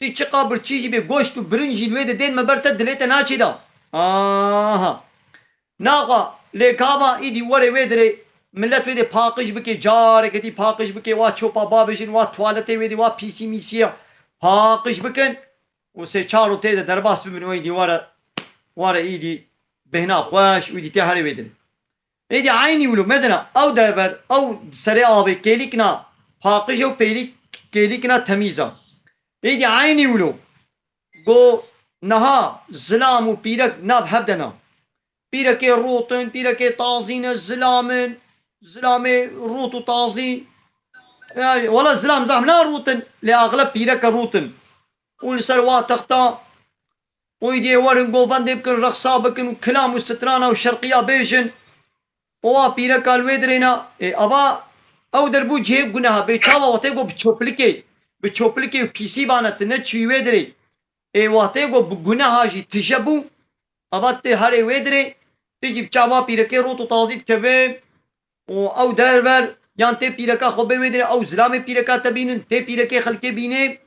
Tê çiqa birçî jî bê, goşt û birinc jî li wê de dên me ber te dilê te naçê da. Aha. Naxwa lê gava îdî were wê dirê, millet wê dê paqij bike, careke dî paqij bike, wa çopa babêjin, wa tuwaletê wê dê, wa pîsî mîsî ya paqij bikin. Û sê çar û tê de derbas bibin, û îdî were, were îdî bêhna xweş, û îdî tê herê wê din. Êdî eynî wilo, mezina, ew dever, ew serê avê kêlîkina paqij e û pêlîk-, kêlîkina temîz e. Êdî eynî wilo, go niha zilam û pîrek nav hev de ne. Pîrekê rût in, pîrekê tazî ne, zilam in, zilamê rût û tazî. Ya, wela zilam zehf ne rût in, lê axleb pîreke rût in. Û li ser wa texta, û îdî werin govendê bikin, rexsa bikin û kilam û strana û şerqiya bêjin. Owa pîreka li wê dirêna, ê, ava ew der bû cihê guneha. Bê çawa wextê ku bi çoplikê, bi çoplikê û pîsî bane tu neçûyî wê dirê. Ê, wextê ku bi guneha jî tije bû, ava tê herê wê dirê, tu jî bi çava pîrekê rot û tazî dikeve û ew derver, yan tê pîreka xwe bê wê dirê, ew zilamê pîreka te bînin, tê pîrekê xelkê bînê.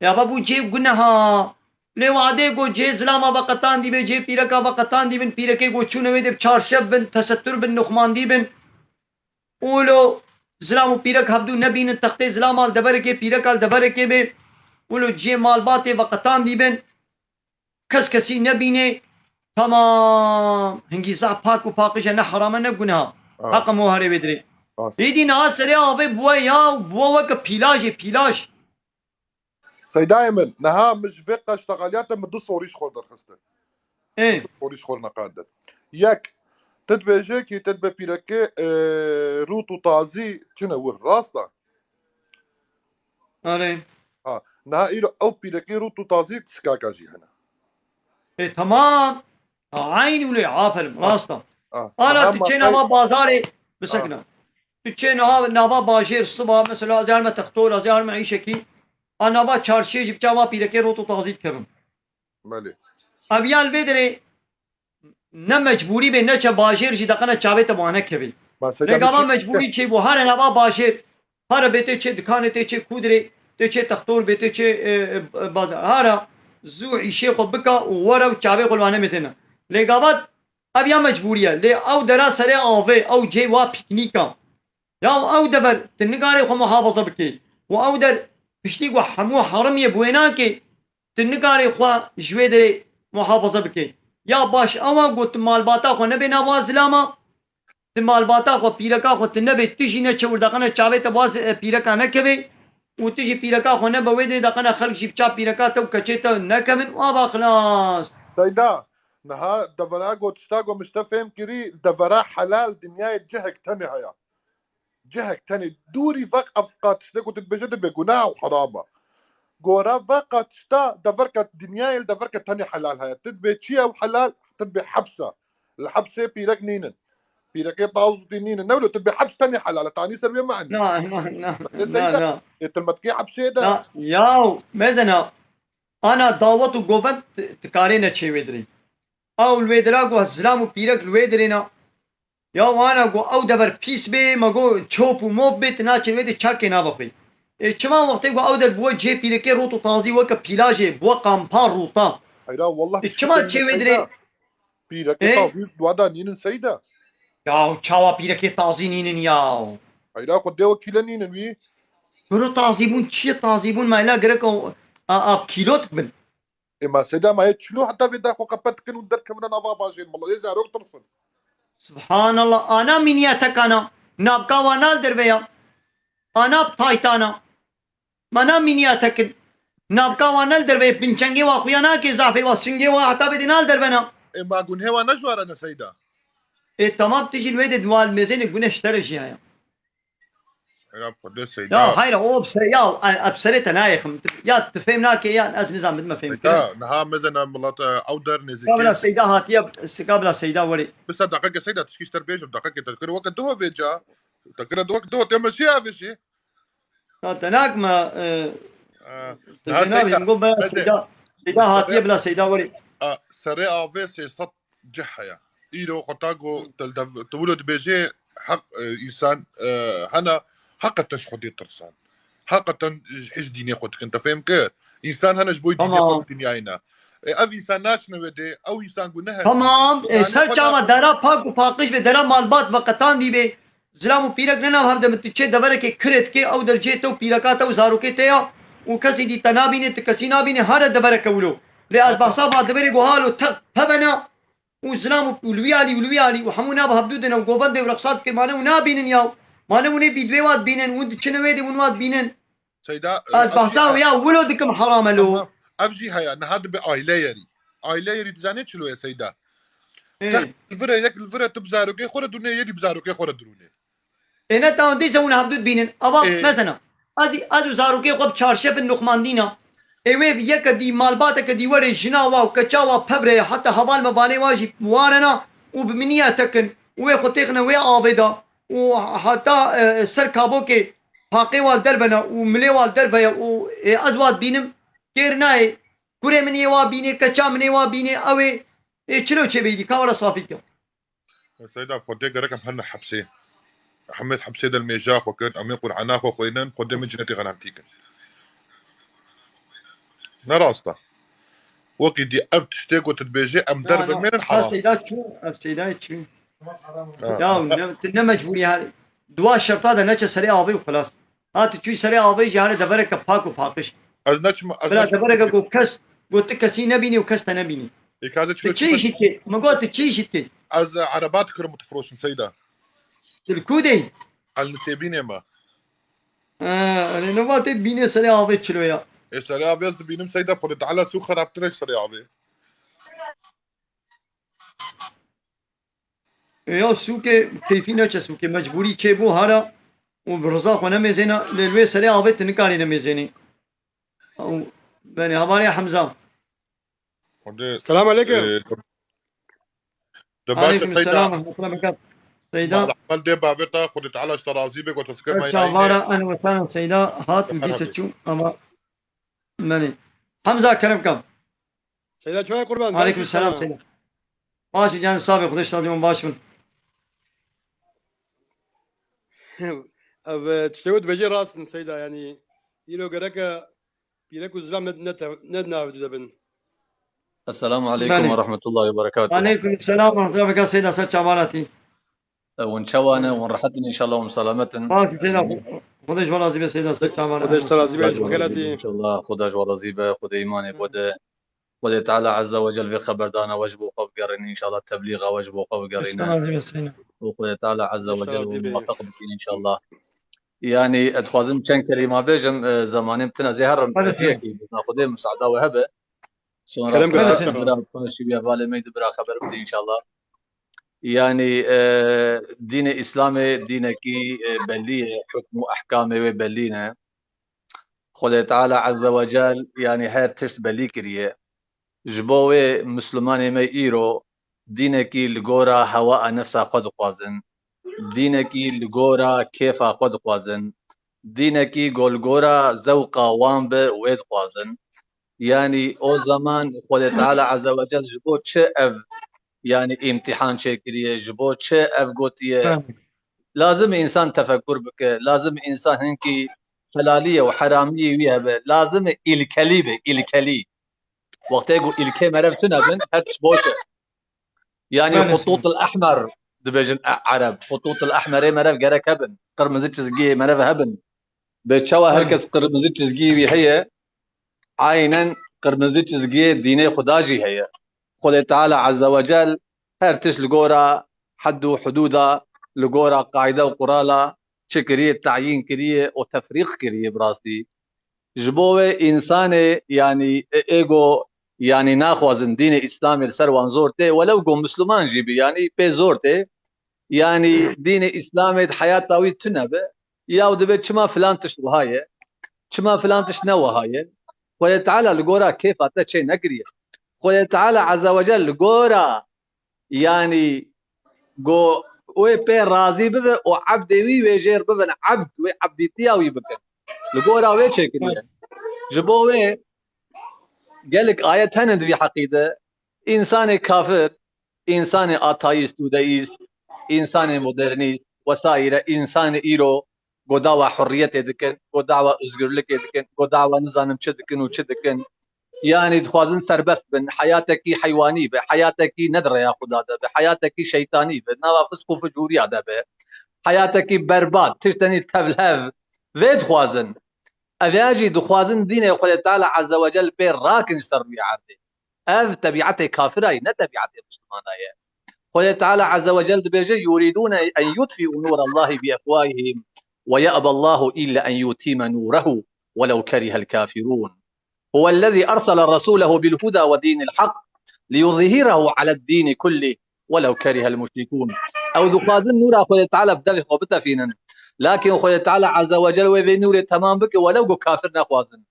Ya va bû cê guneha. Lê wadê go cê zilama veqetandî be, cê pîreka veqetandî bin, pîrekê go çûne wê dê bi çarşev bin, tesettur bin, nuxmandî bin. Û lo zilam û pîrek hevdû nebînin, textê zilama li deverekê, pîreka li deverekê bê. Û lo cê malbatê veqetandî bin. Kes kesî nebînê. Tamam. Hingî zaf pak û paqij e, ne heram e, ne guneha. Ha. Heqa mo herê wê dirê. Rast. Êdî niha serê avê bûye ya, bûye weke pîlajê, pîlaj. Seydayê min, niha min ji vê qeşteqaliya te min du sorî ji xwe derxistin. Ê. Du sorî ji xwe neqandin. Yek, tu dibêje kî tu dibe pîrekê, e, rût û tazî çine wir, rast e? Erê. Ha, niha îro ew pîrekê rût û tazî sikaka jî hene. Ê, tamam. Ha, eynî wilo, aferin, rast e. Ha, Ana niha tu çê ma nava qey- bazarê, bisekine. Ha. Tu çê niha nava bajêr siba, mesela, ez ê herme textor, ez ê herme îşekî. A nava çarşiyê jî bi çava pîrekê rot û tazî dikevim. Belê. Ev ya li vê derê ne mecbûrî bê, ne çe bajêr jî deqene çavê te wane kevê. Lê gava mecbûrî çê bû, hare nava bajêr, hare bê tê çê dikanê, tê çê kûdirê, tê çê textor bê, tê çê, e, e, bazar. Hare zû îşê xwe bika û were û çavê xwe li wane mêzêne. Lê gava ev ya mecbûrî ye. Lê ew dera serê avê, ew cê wa pîknîka. Ya ew dever tu nikarê xwe muhafaza bikê. Û ew der piştî ku hemû herimiyê bi wê nakê, tu nikarê xwe ji wê derê muhafaza bikê. Ya baş ew e ku tu malbata xwe nebê nava zilama, tu malbata xwe, pîreka xwe tu nebê, tu jî neçe wir deqene çavê te wa zi-, e, pîreka nekevê û tu jî pîreka xwe nebe wê derê deqene xelk jî bi çav pîreka te û keçê te nekevin û ava xilas. Seyda, niha devera got tişta ku min ji te fêm kirî, devera helal dinyayê cihek tenê heye. Cihek tenê dûrî veq ev qat tiştê ku tu dibêje dibê gunah û heram e. Gora veqa tişta deverke dinyayê li deverke tenê helal heye. Tu dibê çi ye ew helal? Tu dibê heps e. Li hepsê pîrek nînin. Pîrekê tazî nînin. Ne wilo tu bê heps tenê helal e. Tanî ser wê me'nî. Na, na, na, Ê na, Seyda, na. Ê tu li metkê hepsê de. Na, yaw, mezena. Ana dawet û govend ti, ti karê ne çê wê dirê. Ew li wê dira ku zilam û pîrek li wê dirê na. Ya wana ku ew dever pîs bê, me got çop û mop bê, tu naçin wê de çakê nava xwe. Ê çima wextê ku ew der bûwe cihê pîrekê rût û tazî weke pîlajê, bûwe kampa rûta. Heyra, wallah Ê çima çê wê dirê? Pîrekê Ê? Tazî wada nînin Seyda. Ya çawa pîrekê tazî nînin ya? Heyra, xwe dê wekîle nînin wî. Kuro tazî bûn, çi ye tazî bûn? Meyla gerek o, a, a kîlot bin. Ê ma Seyda, ma yê çilo heta vê daxwe qepet dikin û derkevine nava bajên mala. Ê zarok tirsin. Subhanallah, ana mîniya tekana, navka wana li derve ya. Ana bi taytana. Mana mîniya tekin. Navka wana li derve, binçengê wa xuya nake, zafê wa, singê wa heta vê dî na li derve na. Ê ma gunhê wa ne ji wara ne Seyda. Ê tamam, tu jî li wê de dua li mêzênê gune ji te re jî heye. Heyra xwe dê Seyda. Ya hayra, o bi se-, ya, e, e, bi serê te nayêxim. Ya tu fêm nake, ya ez nizam bidime fêm Seyda, kirin. Niha mezena milet, e, ew der nêzîkê. Kabla Seyda hatiye, kabla Seyda werê. Bisa deqeke Seyda, tişkî ji te bêjim, deqeke te kir weke duho vê ca. Te kire duho, duho tê me jî avê jî. Ya te nakme, e, E, te niha jê nabî, Seyda, min got bela meze. Seyda, Seyda hatiye bila Seyda werê. A, serê avê sê sed cih heye. Îro xwe ta ku Hı. te li dev-, tu wilo dibêjê heq, e, însan, e, hene heqeten ji Xwedê tirsan. Heqeten ji, ji dînê xwe dikin. Te fêm kir? Însan hene ji bo dînê xwe Tamam. li dinyayê ne. E, ev însan naçine wê dê, ew însan ku ne hene. Tamam. E, Yanî ser xwe çava da- dera pak û paqij ve, dera malbat ve qetandî ve. Zilam û pîrek ne nav hev de min tu çê deverekê kirê dikê, ew der cê te û pîreka te û zarokê te ya û kesî dî te nabînê, tu kesî nabînê, hare devereke wilo. Lê ez behsa va deverê ku halo text hebe ne, û zilam û li wî alî û li wî alî û hemû nav hevdû dine û govendê û reqsa dike, mane û nabînin ya. Mane hûn ê vîdyoyê wa dibînin, hûn diçine wê de hûn wa dibînin. Seyda, Ez e, behsa ev wê ya wilo dikim, heram e lo. Tamam. Ev jî heye, niha dibe aile yerî. Aile yerî dizanê çilo ye Seyda. Ê. Text li vir e, yek li vir e, tu bi zarokê xwe re dirûnê, yê dî bi zarokê xwe re dirûnê. Ê ne tam dîse hûn hevdû dibînin. Ava Ê. Mesela, ez, ez û zarokê xwe bi çarşefin nuxmandîna. Ê wê yeke dî, malbateke dî were jina wa û keça wa pevre ye, heta heval mevalê wa jî warena û bi miniya tekin û wê xwe têxine wê avê de û heta, e, ser kabokê paqê wa dervene û milê wa derveye û, e, ez wa dibînim kêr nayê. Kurê min ê wa bînê, keça min ê wa bînê, ew ê, ê çilo çê bêdî, ka were safî ke. Seyda, Xwedê gerek em herne hepsê. Hemê hepsê de li mêja xwe kir, em ê Qur'ana xwe xwînin, Xwedê min cinetê xenemtî kin. Ne rast e. Wekî dî ev tiştê ku tu dibêjê, em Na, derve na, mêrin ha heram. Seyda çû, ev Seyda çû. Ha. Ya, ne, tu ne mecbûrî her. Dua şerta de neçe serê avê û xelas. Ha, tu çûyî serê avê jî hane devereke pak û paqij. Ez neçim, ez Bila neçim. Devereke ku kes, ku tu kesî nebînî û kes te nebînî. Ê, ka de Tu çilo çi çi? Îşît kê? Min got tu çi îşît kê? Ez, e, ereba dikirim û difiroşim Seyda. Tu li ku de yî? Ez li Sêbînê me. Ha, erê ne vatê bînê serê avê çilo ya. Ê, serê avê ez dibînim Seyda, Xwedê Teala sûk xerabtir e ji serê avê. Ê ya sûkê keyfî neçe sûkê, mecbûrî çêbû hara û bi riza xwe nemêzêna, lê li wê serê avê tu nikarî nemêzênî. Ew, benê, hevalê Hemza. Xwedê, Selam aleyküm. e, de baş Aleyküm Seyda. Selam ve rahmetullah bekat. Seyda. Mal ahval dê bavê ta, Xwedê Teala ji te razî be, ku te zikir Ser me çavara, en ve senen Seyda, hat û dîse çû, ama, benê. Hemza kerem kam. Seyda çawa qurban, Aleyküm selam Seyda. Baş can sabe, Xwedê razî bin, baş bin. Ev, e, tiştê wê dibêjê rast in Seyda, yanî îro gereke pîrek û zilam ne, ne, te, ne di nav de bin. Esselamu aleykum Belê. Ve rahmetullahi ve berekatuhu. Aleyküm selam ve rahmetullahi ve berekatuhu. Seyda ser çavara tî. E, hûn çawa ne? Hûn rehet in înşallah, hûn selamet in. Baş Seyda, Xwedê ji we razî be Seyda ser çavara. Xwedê ji te razî be, Xwedê ji we razî be. Înşallah, Xwedê ji we razî be, Xwedê îmanê bo de. Xwedê Teala Azze ve Cel vê xeberdana we ji bo xwe bigerîne, înşallah tebliğa we ji bo xwe bigerîne. Û Xwedê Teala Azze ve Cel we muwefeq bikin, înşallah. Yanî, ez dixwazim çend kelîma bêjim, e, zemanê min tune, ez ê herim, Hadi e, sen. Cihekî, bi Xwedê musada we hebe. Sonra Kerem bira, göster. Bira, bira, şiviye valê me di bira xeber bide, înşallah. Yanî, e, dînê Îslamê dînekî, e, bellî ye, hukm û ehkamê wê bellî ne. Xwedê Teala Azze ve Cel, yanî her tişt belî kiriye. Ji bo wê Mislimanê me îro, dînekî li gora hewa a nefsa xwe dixwazin, dînekî li gora kêfa xwe dixwazin, dînekî go li gora zewqa wan bi wê dixwazin. Yanî o zaman Xwedê Teala Azze ve Cel ji bo çi ev, yanî îmtihan çêkiriye, ji bo çi ev gotiye? Lazim e însan tefekur bike, lazim e însan hinkî helaliyê û heramiyê wî hebe, lazim e îlkelî be, îlkelî. Wextê ku îlkê merev tune bin, her tişt boş e. Yanî Maalesef. Xutût el-Ehmer dibêjin e-, Ereb. Xutût el-Ehmerê merev gerek hebin. Qirmizi çizgiyê merev hebin. Bi çawa her Maalesef. Kes qirmizi çizgiyê wî heye, aynen qirmizi çizgiyê dînê Xuda jî heye. Xwedê Teala Azze ve Cel her tişt li gora hed û hudûda, li gora qaîde û qurala çi kiriye, tayîn kiriye û tefrîq kiriye bi rastî. Ji bo wê însanê, yanî, ê, ê go, yanî, naxwazin dînê Îslamê li ser wan zor tê, welew go Misliman jî bi, yanî, pê zor tê. Yanî, dînê Îslamê di heyata wî tune be, yaw dibe çima filan tişt wiha ye, çima filan tişt ne wiha ye. Xwedê Teala li gora kêfa te çê nekiriye. Xwedê Teala Azze ve Cel li gora, yanî, go wê pê razî bibe û ebdê wî wê jêr bibin ebd, wê ebdîtiya wî bikin. Li gora wê çêkiriye. Ji bo wê gelek ayet hene di vî heqî de. Însanê kafir, însanê ateîst û deîst, însanê modernîst vesaîre, însanê îro go dawa hurriyetê dikin, go dawa özgürlükê dikin, go dawa nizanim çi dikin û çi dikin. Yanî dixwazin serbest bin, heyatekî heywanî be, heyatekî ne di rêya Xuda de be, heyatekî şeytanî be, nava fisk û ficûriya de be, heyatekî berbat, tiştenî tevlhev, vê dixwazin. Ev ya jî dixwazin dînê Xwedê Teala Azze ve Cel pê rakin ji ser rûyê erdê. Ev tebiatê kafira ye, ne tebiatê Mislimana ye. Xwedê Teala Azze ve Cel dibêje, "Yuridune en yutfi'u nurallahi bi efwahihim ve ya'ballahu illa en yutime nurehu ve lev kerihel kafirun." Huvellezî ersele resûlehu bil huda ve dînil hak liyuzhîrehu aled dîni kullî ve lev kerihel muşrikûn. Ew dixwazin nûra Xwedê Teala bi devê xwe bitefînin. Lakin Xwedê Teala Azze ve Cel wê vê nûrê temam bike, welew ku kafir nexwazin.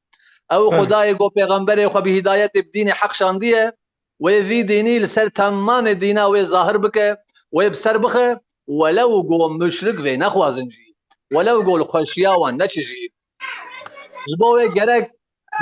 Ew Hı. Xwedayê ku pêxemberê xwe bi hîdayetê bi dînê heq şandiye, wê vî dînî li ser temamê dîna wê zahir bike, wê bi ser bixe, welew ku muşrik vê nexwazin jî. Welew ku li xweşiya wan neçe jî. Ji bo wê gerek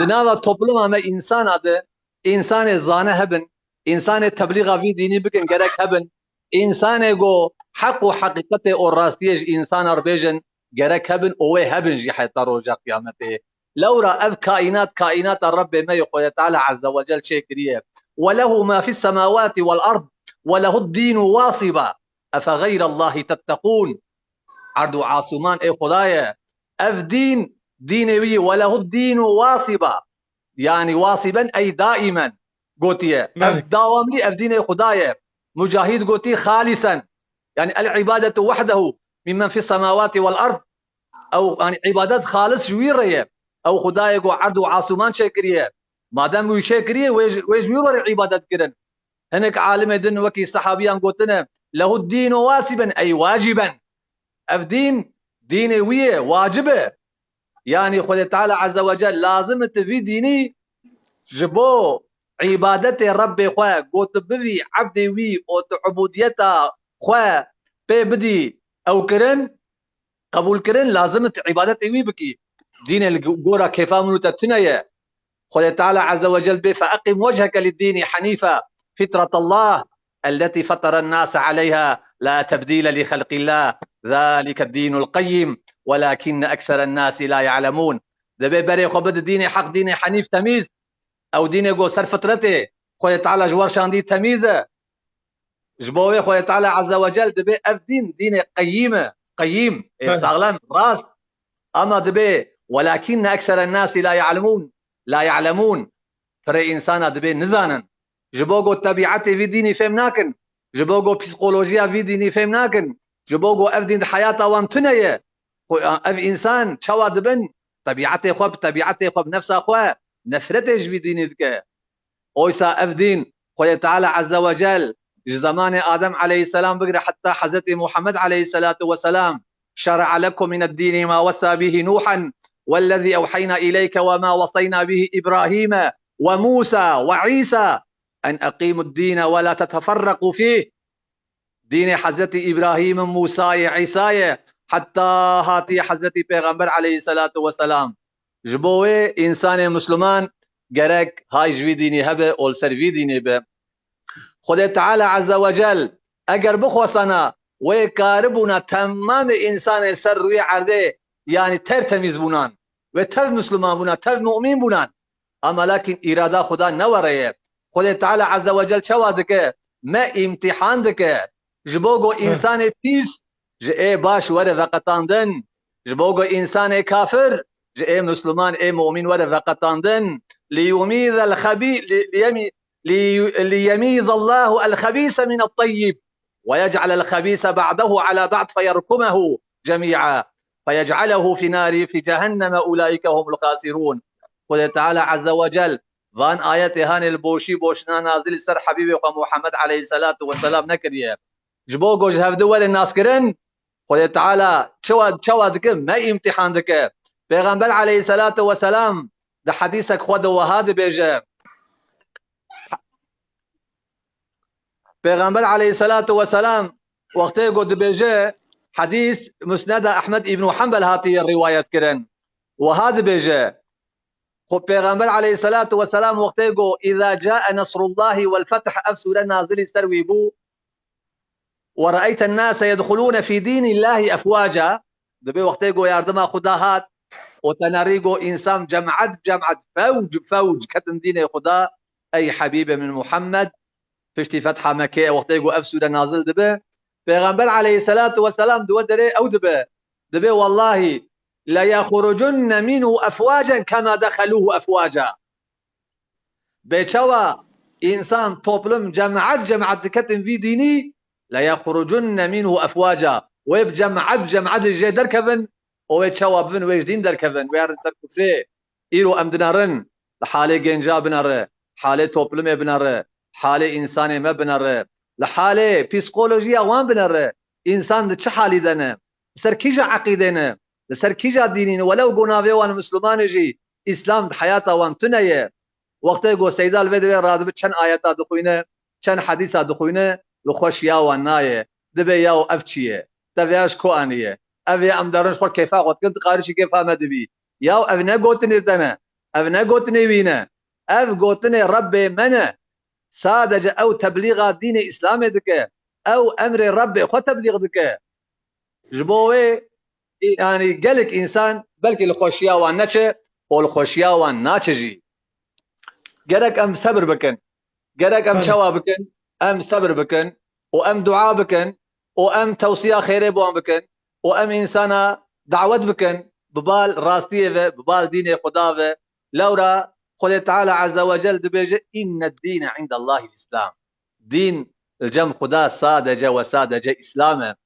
di nava topluma me însana de, însanê zane hebin, însanê teblîxa vî dînî bikin gerek hebin, însanê ku heq û heqîqetê û rastiyê ji însanan re bêjin gerek hebin û wê hebin jî heta roja qiyametê. Lewra ev kaînat, kaînata Rebbê me yê Xwedê Teala Azze ve Cel çêkiriye. "Ve lehu ma fis semawati vel ard ve lehud dînu wasiba. Efe geyrallahi tettekûn." Erd û asûman ê Xuda ye. Ev dîn, dînê wî ye. "Ve lehud dînu wasiba." Yanî wasiben ey daimen gotiye. Ev Belê. Dawamlî, ev dînê Xuda ye. Mucahîd gotî, "Xalisen." Yanî el ibadetu wahdehu mimmen fis semawati vel ard. Ew, yanî îbadet xalis ji wî re ye. Ew Xwedayê ku erd û asûman çêkiriye. Madem wî çêkiriye, wê ji, wê ji wî re re îbadet kirin. Hinek alimê din wekî sehabiyan gotine, "Lehu dînu wasiben ey waciben." Ev dîn, dînê wî ye, wacib e. Yanî Xwedê Teala Azze ve Cel lazim e tu vî dînî ji bo îbadetê Rebbê xwe, ku tu bivî ebdê wî û tu ubudiyeta xwe pê bidî ew kirin, qebûl kirin, lazim e tu îbadetê wî bikî. Dînê li gora kêfa min û te tune ye. Xwedê Teala Azze ve Cel bê, "Fe eqim vecheke lid-dînî henîfe, fitretallah, elletî feteren nase aleyha, la tebdîle li xelqillah, zalike dînul qeyyim, welakinne ekseren nasi la ya'lemûn." Dibê berê xwe bide dînê heq, dînê henîf, temîz. Ew dînê ku ser fitretê Xwedê Teala ji we şandî temîz e. Ji bo wê Xwedê Teala Azze ve Cel dibê ev dîn, dînê qeyîm e. Qeyîm, ê Hı. Saxlem, rast. Ama dibê, "Welakinne ekseren nasi la ya'lemûn." La ya'lemûn. Pirê însana dibê nizanin. Ji bo ku tebiatê vî dînî fêm nakin. Ji bo ku psîkolojiya vî dînî fêm nakin. Ji bo ku ev dîn di heyata wan tune ye. Xwe, ev însan çawa dibin? Tebiatê xwe, bi tebiatê xwe, bi nefsa xwe nefretê ji vî dînî dike. Oysa ev dîn, Xwedê Teala Azze ve Cel ji zemanê Adem aleyhisselam bigire heta Hezretî Muhammed aleyhisselatu vesselam, "Şere'a lekum mined dîni ma wessa bihi Nuhan, vellezî ewheyna ileyke ve ma wesseyna bihi İbrahîme ve Musa ve İsa." en eqîmud dîne ve la teteferreqû fîh. Dînê Hezretî Îbrahîm, Mûsayê, Îsayê, heta hatiye Hezretî Pêxember aleyhisselatu vesselam. Ji bo wê însanê Misliman gerek hay ji vî dînî hebe û li ser vî dînê be. Xwedê Teala Azze ve Cel eger bixwesana, wê karibûna temamê însanê ser rûyê erdê, yanî tertemîz bûnan, wê tev Misliman bûna, tev mumîn bûnan. Ama lakin îrada Xuda ne were ye. Xwedê Teala Azze ve Cel çawa dike? Me îmtîhan dike. Ji bo ku Heh. Însanê pîs ji ê baş were veqetandin. Ji bo ku însanê kafir ji ê Misliman, ê mumîn were veqetandin. Liyumîzel xebî-, li-, liyemî-, li-, liyemîzallahu el-xebîse mine tayyib. Ve yec'alel xebîse ba'dehu ala ba'd feyerkumehu cemî'a. Feyec'alehu fî nari fî cehenneme ulaike humul xasirûn. Xwedê Teala Azze ve Cel van ayetê hanê li boşî boşina nazil li ser Hebîbê xwe Muhammed aleyhisselatu vesselam nekiriye. Ji bo ku ji hevdu were naskirin, Xwedê Teala çawa, çawa dike? Me îmtîhan dike. Pêxember aleyhisselatu vesselam di hedîsek xwe de wiha dibêje. Pêxember aleyhisselatu vesselam wextê ku dibêje, hedîs Musneda Ehmed îbn Hanbel hatiye rîwayet kirin. Wiha dibêje, xwe Pêxember aleyhisselatu vesselam wextê ku, "Îza cae nesrullahi vel feth", ev sûre nazilî ser wî bû, "Ve re'eyten nase yedxulûne fî dînîllahî efwaca", dibê wextê ku yardima Xuda hat û te nerî ku însan cemaet cemaet, fewc fewc ketin dînê Xuda, ey Hebîbê min Muhammed, piştî fetha Mekkeyê wextê ku ev sûre nazil dibe, Pêxember aleyhisselatu vesselam di we derê ew dibe, dibe, "Wellahî, leyexrucunne minhu efwacen kema dexelûhu efwaca." Bê çawa însan, toplum, cemaet cemaet diketin vî dînî, "Leyexrucunne minhu efwaca." Wê bi cemaet cemaet jê derkevin û wê çawa bibin, wê ji dîn derkevin, wê herin ser kufrê. Îro em dinerin, li halê genca binere, halê toplumê binere, halê însanê me binere, li halê psîkolojiya wan binere. Însan di çi halî de ne? Li ser kîja eqîdê ne? Li ser kîja dînî ne? Welew ku navê wan Misliman e jî, Îslam di heyata wan tune ye. Wextê ku Seyda li vê derê radibe, çend ayeta dixwîne, çend hedîsa dixwîne, li xwe şiya wan nayê. Dibe yaw ev çi ye? Te vêya ji ku aniye? Ev ê em derin ji xwe kêfa xwe dikin, tu qarîşî kêfa me dibî. Yaw ev ne gotinê te ne. Ev ne gotinê wî ne. Ev gotinê Rebbê me ne. Sadece ew teblîxa dînê Îslamê dike. Ew emrê Rebbê xwe teblîx dike. Ji bo wê, yanî gelek însan belkî li xweşiya wan neçe û li xweşiya wan naçe jî. Gerek em sebir bikin. Gerek em Belê. Çawa bikin? Em sebir bikin û em dua bikin û em tewsiya xêrê bi wan bikin û em însana dawet bikin bi bal rastiyê ve, bi bal dînê Xuda ve. Lewra Xwedê Teala Azze ve Cel dibêje, "Înned dîne îndellahîl Îslam." Dîn li cem Xuda sadece ve sadece Îslam e.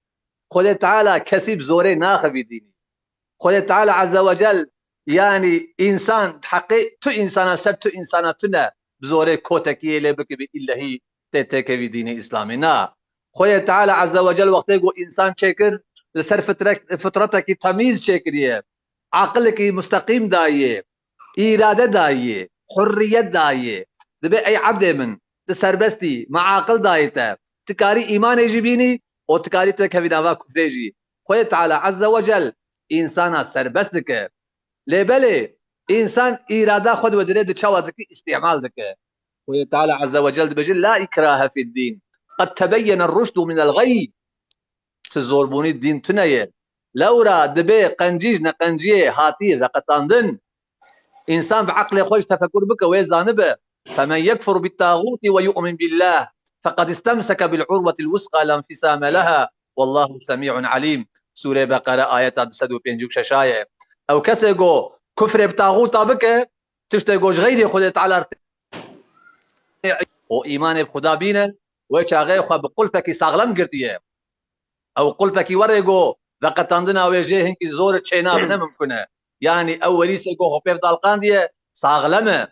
Xwedê Teala kesî bi zorê naxe vî dînî. Xwedê Teala Azze ve Cel, yanî însan, heqê tu însana ser tu însana tune bi zorê kotekiyê lê bikibî, îllehî tê têkevî dînê Îslamê. Na. Xwedê Teala Azze ve Cel wextê ku însan çêkir, li ser fitrek-, fitretekî temîz çêkiriye. Aqilekî musteqîm dayê, îrade dayê, hurriyet dayê. Dibê ey ebdê min, tu serbest î, me aqil dayê te. Tu karî îmanê jî bînî û tu karî tekevî nava kufrê jî. Xwedê Teala Azze ve Cel însana serbest dike. Lê belê, însan îrada xwe di wê derê di çawa dike, îstîmal dike. Xwedê Teala Azze ve Cel dibêje, "La îkrahe fid dîn. Qed tebeyyene ruşdu minel ğey." Ti zorbûnî dîn tune ye. Lewra dibê qencî ji neqenciyê hatiye veqetandin. Însan bi eqlê xwe ji tefekur bike, wê zanibe. "Femen yekfur bit tağûtî ve yu'min billâh, feqed istemseke bil urwetil wusqa la nfisame leha. Wallahu semî'un alîm." Sûrê Beqere ayeta du sed û pêncî û şeş ye. Ew kesê go kufrê bi taxûta bike, tiştê go ji xeyrê Xwedê Teala û îmanê bi Xuda bîne, wê çaxê xwe bi qulpekî saxlem girtiye. Ew qulpekî werê go veqetandina wê jê hinkî zor e, çênabe, ne mimkun e. Yanî ew werîsê go xwe pê dalqandiye, saxlem e.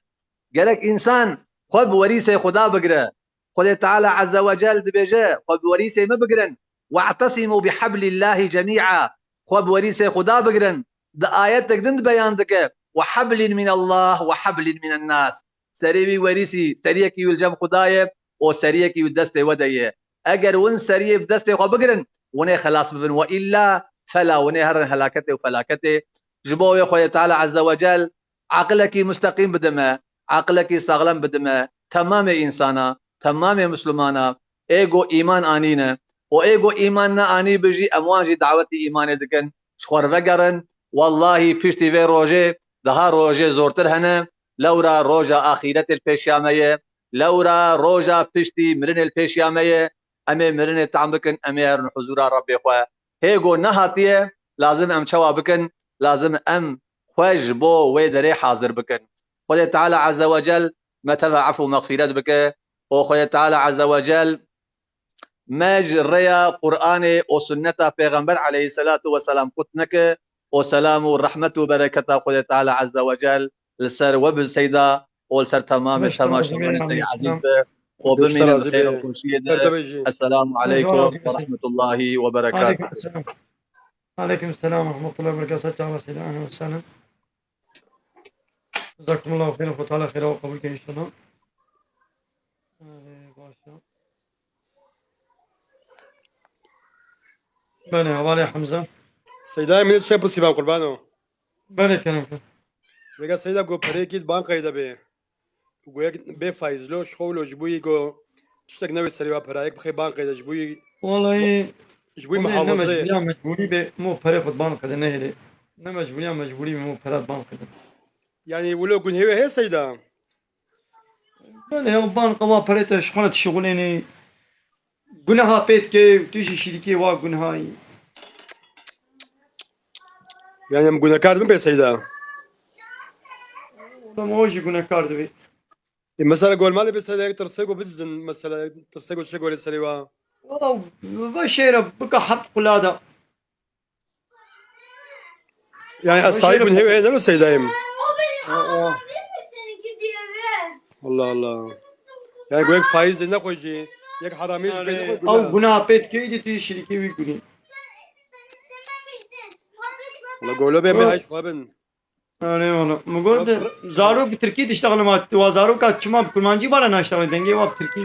Gerek însan xwe bi werîsê Xuda bigire. Xwedê Teala Azze ve Cel dibêje, "Xwe bi werîsê min bigirin. We'tesimû bi heblîllahî cemî'a." Xwe bi werîsê Xuda bigirin. Di ayetek din di beyan dike, "Ve heblin minallah ve heblin minan nas." serê wî werîsî, seriyekî wî li cem Xuda ye û seriyekî wî destê we de ye. Eger win seriyê bi destê xwe bigirin, winê xelas bibin. We îlla fela, winê herin helaketê û felaketê. Ji bo wê Xwedê Teala Azze ve Cel aqilekî musteqîm bide me, aqilekî saxlem bide me, temamê însana, temamê Mislimana, ê ku îman anîne û ê ku îman neanî bi jî em wan jî dawetî îmanê dikin, ji xwe re vegerin. Wellahî piştî vê rojê daha rojê zortir hene, lewra roja axîretê li pêşiya me ye, lewra roja piştî mirinê li pêşiya me ye, em ê mirinê tam bikin, em ê herin huzûra Rebbê xwe. Hê ku nehatiye, lazim em çawa bikin? Lazim em xwe ji bo wê derê hazir bikin. Xwedê Teala Azze ve Cel me teva efû mexfîret bike û Xwedê Teala Azze ve Cel me ji rêya Qur'anê û sunneta Pêxember aleyhisselatu vesselam qut neke û selam û rehmet û bereketa Xwedê Teala Azze ve Cel li ser we bi Seyda û li ser temamê Baş temaşevanê te yê ezîz be û bimînin xêr û xweşiyê de. Esselamu aleykum ve rahmetullahi ve berekatuhu. Aleykum selam. Aleykum selam ve rahmetullahi ve berekatuhu. Sağ olasın. Ahlen ve sahlen. Jazakumullahu hayran. Xwe Teala xêra we qebûl ke inşallah. Erê, başa. Belê, hevalê Hemza. Seydayê min, çi pirsî ben qurbano? Belê, kerem kir. Vêga Seyda, ku pereyekî di bankayê de bê. Ku yek bê faîz lo, ji xwe lo, ji bo yî ku tiştek newê serê wa pera, yek bixê bankayê de, ji bo yî Wallahî, ji bo yî wallahî ne mihafizê. Mecbûriya mecbûrî bê, mo perê xwe di bankê de nehêlê. Ne mecbûriya mecbûrî bê, mo pera di bankê de. Yani wilo gunhê wê heye Seyda? Belê, ew banka wa perê te ji xwe re dişixulênê. Guneha pê dike û tu jî şirîkê wa guneha yî. Yani em gunekar dibin pê Seyda? Oğlum, o jî gunekar dibê. E, mesela gol malê bê Seyda, yek tirsê ku bidizin, mesela tirsê ku çi gorê serê wa? Wala, ve şêre bika heft qulada. Yani ez sahip bûn hêvê ne lo Seydayê min. Allah Allah. Yani yek faîz de ne koy jî, yek haramî jî pê ne koy gunah. Ew gunah pê dikey de tu şirîkê wî gunî. La golo bê me hay xwe bin. Erê wala. Min got, zarok bi tirkî diştexile ma. Tu wa zaroka çima bi kurmancî bara naştexile? Dengê wa bi tirkî.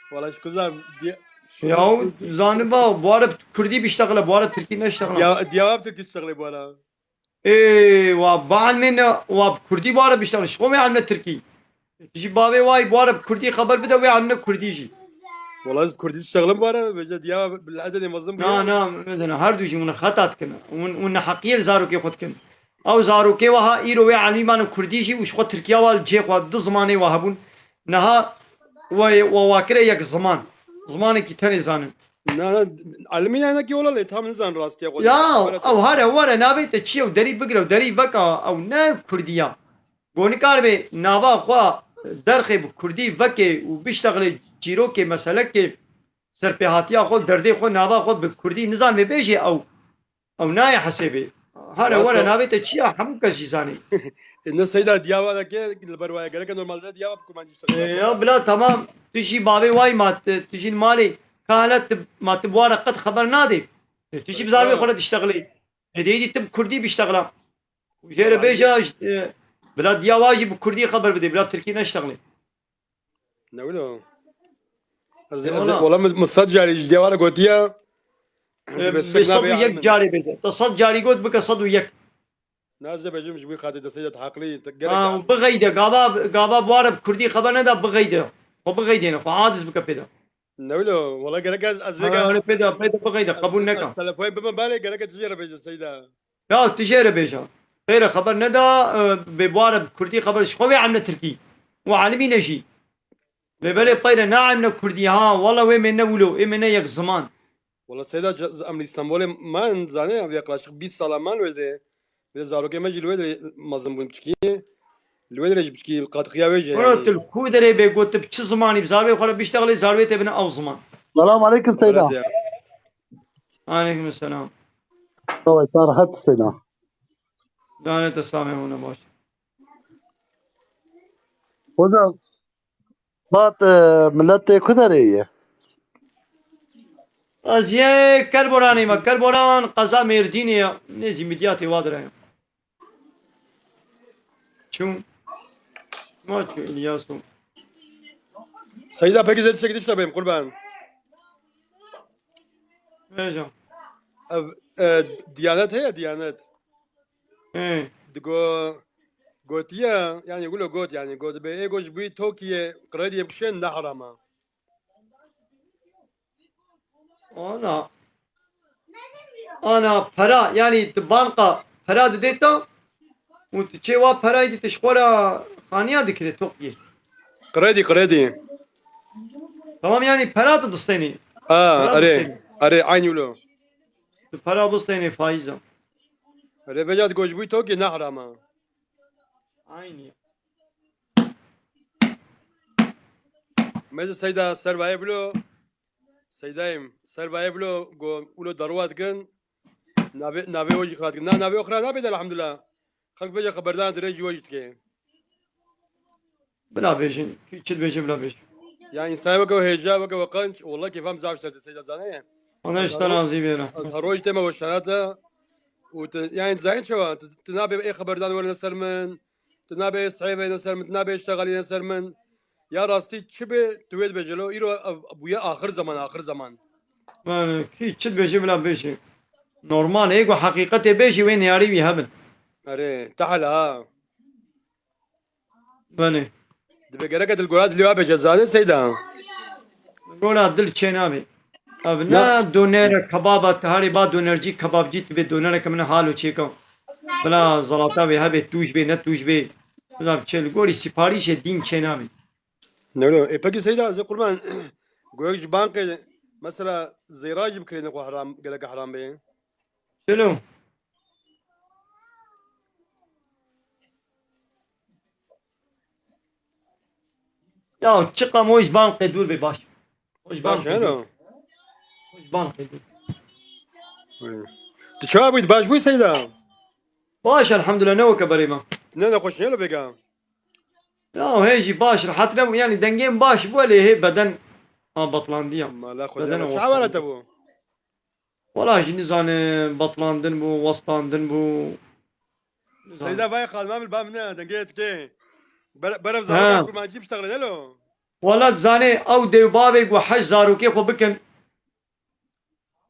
Wala ji kuzan diye. Ya zaniba, bu ara bi kurdî biştexile, bu ara tirkî neştexile. Ya, diyawa bi tirkî diştexile bu ara. Ê, wa ba elmê ne, wa bi kurdî bu ara biştexile. Ji xwe wê elmne tirkî. Ji bavê wayî bu ara bi kurdî xeber bide, wê elmne kurdî jî. Wala ez bi kurdî diştexile bu ara, bêje diyawa bi edenê mezin bu. Na, na, mezin, her du jî hûn xeta dikin. Hûn, hûn neheqiyê li zarokê xwe dikin. Ew zarokê we ha îro wê elîmane kurdî jî û ji xwe tirkiya wa li cihê xwe du zimanê we hebûn. Niha we, we wa kire yek ziman. Zimanekî tenê zanin. Na, na, elmî ne, ne ki ola lê tam nizan rastiya xwe. Ya, ew here were navê te çi ye, ew derî bigire, ew derî veka, ew ne kurdî ya. Go nikaribe nava xwe derxê bi kurdî veke û biştexile çîrokê, meselekê, serpêhatiya xwe, derdê xwe, nava xwe bi kurdî nizanibê bêjê ew. Ew nayê hesêbê. Here were navê te çi ya, hemû kes jî zanî. E, ne Seyda, diyawa de ke li ber waya gereke normalde diyawa bi kurmancî diştexile. E, ya bila tamam, tu jî bavê wayî ma, tu, tu jî li malê, ka hele tu, ma tu bi wa re qet xeber nadê. E, tu jî bi zarokê xwe re diştexilî. E, dê dî tu bi kurdî biştexila. Jê re bêje, e, bila diyawa jî bi kurdî xeber bidê, bila tirkî neştexilê. Ne wilo? Ez, ez, wala. Wala min, min sed carî ji diyawara gotiya. E, bi sed û yek carî bêje. Te sed carî got, bike sed û yek. Na, ez ê bêjim ji wî xatirê, te Seyda, te heqlî, te gerek. Ha, bixeyde, gava, gava bu ara bi kurdî xeber neda, bixeyde. Xwe bixeydêne, xwe aciz bike pê de. Ne wilo? Wala gerek ez, ez vêga. Ha, öyle pê de, pê de bixeyde, qebûl neka. Ez telefoyê bime balê, gerek ez tu jê re bêje Seyda. Ya tu jê re bêje. Pê re xeber neda, e, bê bu ara bi kurdî xeber, ji xwe wê emne tirkî. Û alimî ne jî. Lê belê peyre ne emne kurdî ha, wala wê me ne wilo, ê me ne yek ziman. Wala Seyda, em li Îstanbulê man, zanê, ev yaklaşık bîst sala man wê dirê. Wê zarokê me jî li wê dirê mezin bûn piçkî. Li wê dirê jî piçkî qatixiya wê jî. Wala yani. Tu li ku derê bê got tu bi çi zimanî bi zarokê xwe re biştexilê, zarokê te bine ew ziman. Selam aleyküm Seyda. Aleyküm selam. Sağ ol, sen rahat Seyda. Dane te samê hûne baş. Hocam, Bat, e, millet tê ku derê ye? Ez yê Kerboranê me. Kerboran qeza Mêrdînê ye. Nêzî Midyatê wa dire ye. Çûn. Maço İlyaso. Seyda, peki zê tiştekî dişte bêm qurban. Veja. Ev, e, Diyanet heye, Diyanet. He. Digo, gotiye, yani wilo got, yani got be, ê got ji bûyî Tokiyê krediyê bikişên ne herama. Ana. Ana pera, yani tu banka pera didê te û tu çê wa perayî dî tu ji xwe re xaniya dikirê Tokiyê. Kredi, kredi. Tamam, yani pera tu distênî. Ha, Pera erê, distênî. Erê, aynı wilo. Tu pera bistênê faiza. Erê, veca digo ji bûyî Tokiyê ne herama. Aynı. Meze Seyda, servaye bilo. Seydayım, servaye bilo, go, ulo darwa dikin. Navê, navê o jî xira dikin. Na, navê o xira nabê de elhamdulillah. Xelk bêje xeberdan dirê jî o jî dike. Bila bêjin. Kî çi dibêje bila bêjin. Ya insan weke hêja, weke qenc, wallah kêfam zaf şerte Seyda, zane ye. Ona işte razı bêne. Ez her roj tême weşanata û tu, yani zayin çawa, tu, tu nabê ê xeberdan were ne ser min, tu nabê ê sehê ne ser min, tu nabê ê şexalî ne ser min. Ya rastî çi bê tu wê dibêje lo, îro ev bûye axir zaman, axir zaman. Yani kî çi dibêje bila bêjin. Normal ê ku heqîqetê bêjî wê niyarî wî hebin. Erê, tehla ha. Belê. Dibe gereke dil gora dilê wa bêje, zanî Seyda. Gora dil çênabê. Abi ne donere kebaba tiharê ba donercî kebabcî tibe donereke min halo çêka. Bila zalata vê hebê tûj bê ne tûj bê. Bila çê li gorî siparîşê dîn çênabê. Ne lo, e peki Seyda, zê qurban, goyek ji bankê mesela zêra jî bikirêne xwe heram, gereke heram bê. Çilo. Ya çiqa mo ji bankê dûr bê baş. Mo ji Baş bankê he dûr. lo. Mo ji bankê dûr. Tu çawa bûyî, baş bûyî Seyda? Baş elhamdülillah ne weke berê me. Ne nexweş ne lo bêga. Ya hê jî baş rehet nebû yani dengê min baş bû lê hê beden ha batlandiya. Mala xwe Beden de o çawa batlandiya. te bû? Wala jî nizanim batlandin bû, wastandin bû. Seyda vay xanima min ba min ne dengê dike. Ber-, berev Ha. zaroka kurmancî biştexile ne lo. Wala dizanê ew dêw bavê ku hej zarokê xwe bikin.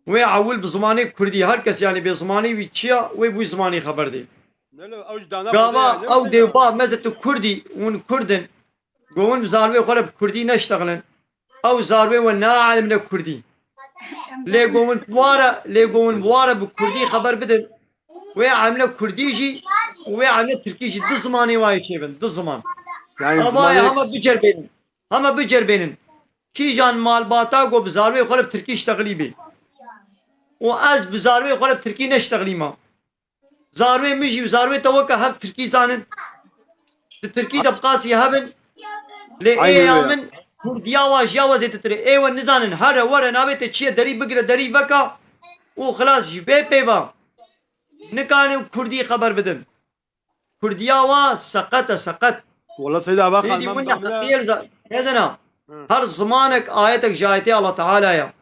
Wê ewil bi zimanê kurdî, her kes yani bê zimanê wî çiya, wê bû zimanê xeber dê. Ne lo, ew ji dana Gava xwe de, ne ew Seyda? Dêw bav meze tu kurdî, hûn kurdin. Go hûn bi zarvê xwe re bi kurdî neştexilin. Ew zarvê we naelimne kurdî. Lê go hûn ware, lê go hûn ware bi kurdî xeber bidin. Wê emle kurdî jî û wê emle tirkî jî du zimanê wayê çêbin, du ziman. Yani Ama ya zimanê hema bicerbênin. Hema bicerbênin. Kîjan malbata go bi zarvê xwe re bi tirkî ştexilî bê. Û ez bi zarvê xwe re bi tirkî neştexilîma. Zarvê min jî û zarvê te weke hev tirkî zanin. Di tirkî de bi qasî hebin. Lê Aynen ê ya öyle. Min kurdiya wa jiya we zêdetir e. Ê we nizanin here were navê te çi ye derî bigire derî veka û xilas ji vê pê ve. Nikanê kurdî xeber bidin. Kurdiya wa seqet e seqet. Wala Seyda, ba Êdî xanima min min ba min ne. heqiyê li za-, hêzena. Hı. Her zimanek ayetek ji ayetê Allah Teala'ya.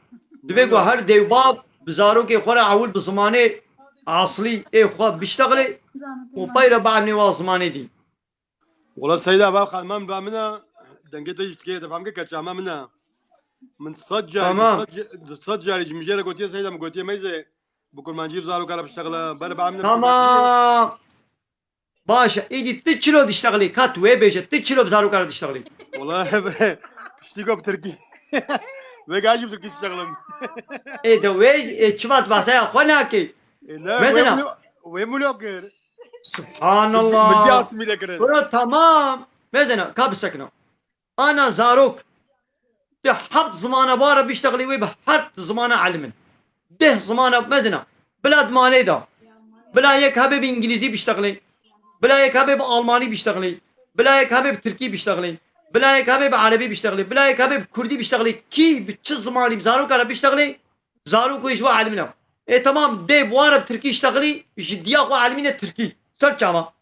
Divê ku her dêwbab bi zarokê xwe re ewil bi zimanê aslî ê xwe biştexilê û pey re biemnê wa zimanê dî. Wala Seyda, ba xanima min ba min ne. Dengê te jî dikê, te fehmke keça me min ne. Min sed carî, Tamam. sed ca-, sed carî ji min jê re gotiye Seyda, min gotiye meyzê. Bi kurmancî bi zaroka re biştexile. Ber ba min ne. Tamam. Baş e. Êdî tu çilo diştexilî? Ka tu wê bêje. Tu çilo bi zaroka re diştexilî? Wala piştî ku bi tirkî. Vêga jî bi tirkî diştexilim. Ê de wê, ê, çima tu behsa ya xwe nakê? E, ne, Medina. wê milo, wê milo kir. Min Subhanallah. asmîle kirin. Bro tamam. Mezena ka bisekina. Ana zarok. Tu heft zimana bare biştexilî wê bi heft zimana elimin. Deh zimana mezena. Bila di malê da. Bila yek hebe bi îngilîzî biştexilî. Bila yek hebe bi almanî biştexilî. Bila yek hebe bi tirkî biştexilî. Bila yek hebe bi erebî biştexilî. Bila yek hebe bi kurdî biştexilî. Kî bi çi zimanî bi zaroka re biştexilî? Zarok wê ji we elimine. E tamam, dê bi wan re bi tirkî ştexilî, ji diya xwe elimîne tirkî. Ser çava.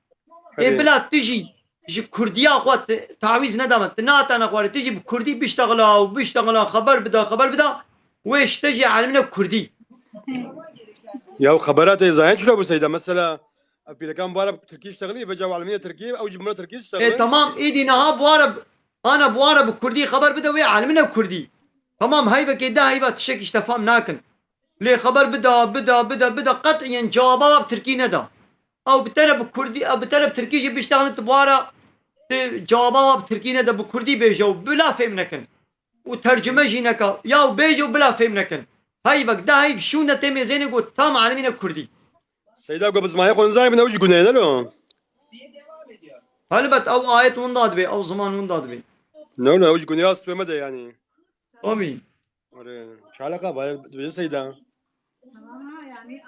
E Erê. Bila tu jî ji kurdiya xwe ti tawîz nedame, tu natane xwarê, tu jî bi kurdî biştexila û biştexila, xeber bida, xeber bida. Wê ji te jî elimine kurdî. Ya xebera te zayên çilo bû Seyda? Mesela Ev pîrekan bi wara bi tirkî diştexilî, vêca û elmîne tirkî, ew jî bi min re tirkî diştexile. Ê, tamam, îdî niha bi wara, ana bi wara bi kurdî xeber bide wê elmine kurdî. Tamam, heyvekê de heyva tişek îşte fam nakin. Lê xeber bida, bida, bida, bida, qet yên cewaba wa bi tirkî neda. Ew bi te re bi kurdî, ew bi te re bi tirkî jî biştexilin, tu bi wara, tu cewaba wa bi tirkî nede, bi kurdî bêje û bila fêm nekin. Û tercime jî neka. Ya û bêje û bila fêm nekin. Heyvek de heyv şûnde tê mêzênê got tam elmîne kurdî. Seyda got bi zimanê xwe nizanî bin ew jî guneh ne lo. Helbet ew ayet winda dibê, ew ziman winda dibê. Ne lo, ew jî guneh ya stûyê me de yanî. Amîn. Ore, çalaqa bayê dibêje Seyda.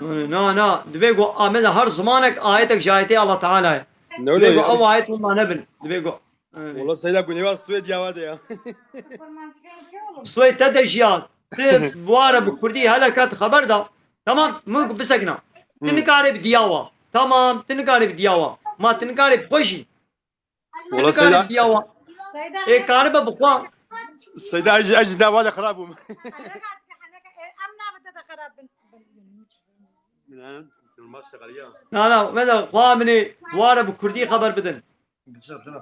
Na, na, dibê ku Ahmet her zimanek ayetek ji ayetê Allah Teala ye. Ne öyle dibê ku ya? Ew ayet winda nebin. Dibê ku. Wala Seyda gunê wa stûyê diyawa de ya. Stûyê te de jiya. Ti bi wara bi kurdî hele kat xeber da. Tamam, min ku bisekna. Ti nikare bi diyawa. Tamam, ti nikare bi diyawa. Ma ti nikare bi xwe jî. Wala Seyda. Diyawa. Ê karibe bi xwe. Seyda ez, ez ji dava de xirab bûm. Em navete de xirab bin. Ne, normal şeqaliya. Na, na, me de xwe min ê ware bi kurdî xeber bidin.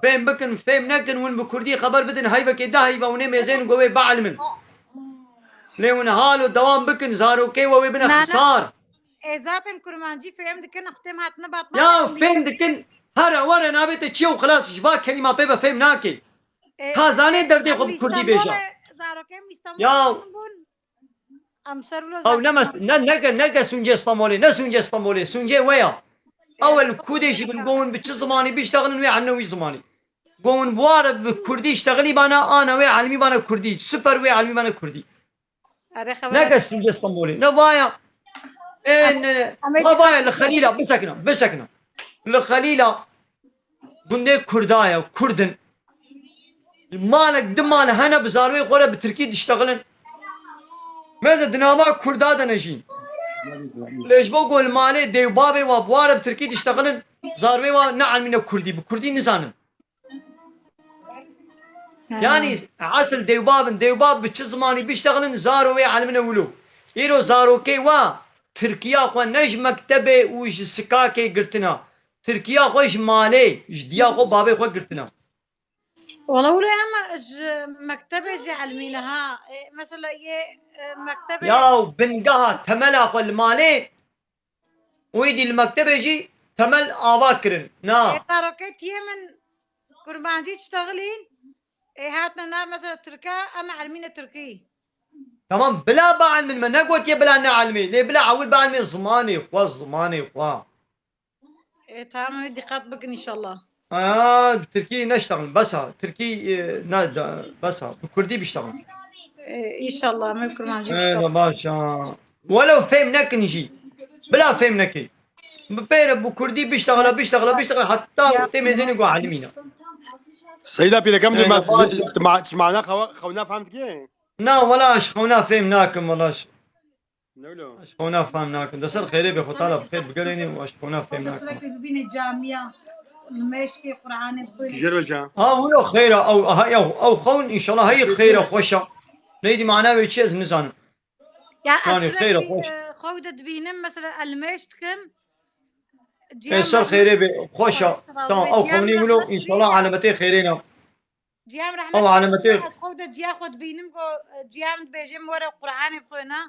Fêm bikin, fêm nekin, win bi kurdî xeber bidin, heyvekê de heyva win ê mêzên go wê bielmin. Lê win halo dewam bikin, zarokê we wê bine xisar. E, zaten kurmancî fêm dikin, ixtim hatine batman. Ya fêm dikin, here were nabête çi û xilas ji va kelîma pê ve fêm nake. E, ka zanê derdê xwe bi kurdî bêje. Ya. Ew ne mes-, ne, neke, neke sûncê Stenbolê, ne sûncê Stenbolê, sûncê we ya. Ew el kudê jî bin go hûn bi çi zimanî biştexilin wê hemne wî zimanî. Go hûn bi ware bi kurdî iştexilî bana, ana wê elmî bana kurdî, super wê elmî bana kurdî. Neke sûcê Stenbolê. Ne vaya. Ê, ne, ne. Ha vaya li Xelîla, bisekina, bisekina. Li Xelîla gundê Kurda ye, Kurdin. Malek, di mal hene bi zarwê xwe re bi Tirkî diştexilin. Meze di nava Kurda de ne jî. Lê ji bo ku li malê dê û bavê wa bi ware bi Tirkî diştexilin, zarwê wa ne elmîne Kurdî, bi Kurdî nizanin. Yanî esil dêwbab in, dêwbab bi çi zimanî biştexilin, zaro wê elmine wilo. Îro zarokê wa Tirkiya xwe ne ji mektebê û ji sikakê girtina. Tirkiya xwe ji malê, ji diya xwe, bavê xwe girtina. Wala wilo em ji mektebê jî elmîne ha. E, mesela yê, e, mektebê. Ya bingeha temela xwe li malê û êdî li mektebê jî temel ava kirin. Na. Ê, zarokê tiyê min kurmancî diştexilîn, ê, hatine nav mesela tirka, em elmîne tirkî. Tamam, bila bielmin, me negotiye bila neelmê. Lê bila ewil bielmê zimanê xwe, zimanê xwe. Ê, tamam, dîqet bikin înşallah. Aa, bi tirkî neştexilin, bes ha. Tirkî, e, ne, de, bes ha. Bi kurdî biştexilin. E, înşallah, me kurmancî biştexilin. Ê, baş ha. Welew fêm nekin jî. Bila fêm nekê. Bi pêre bi kurdî biştexile, biştexile, biştexile, heta tê mêzênê ku elimîne. Seyda pîrekem, tu ma-, tu ma-, tu mana xewa-, xewna fehm dikî? Na, wela ez xewna fêm nakim, wela ez. Ne wilo? Ez xewna fehm nakim. De ser xêrê be, Xwe Teala bi xêr bigerêne û ez xewna fêm nakim. Sürekli bibîne camiya, li mêşkê Qur'anê bixwîne. Tijêr ve ca. Ha, wilo xêr e, ew, aha, ew, ew xewn, înşallah, heyî xêr e, xweş e. Neydi mana wê çi ez nizanim. Ya, ez sürekli, e, xew de dibînim, mesela, ez li mêş dikim. Ê, ser xêrê be, xweş e. Tamam, ew xewnî wilo, înşallah, alametê xêrê ne. Ciyam rehmet. Ew alametê. Ez xew de ciya xwe dibînim ku, e, ciyam dibêje min were Qur'anê bixwêne.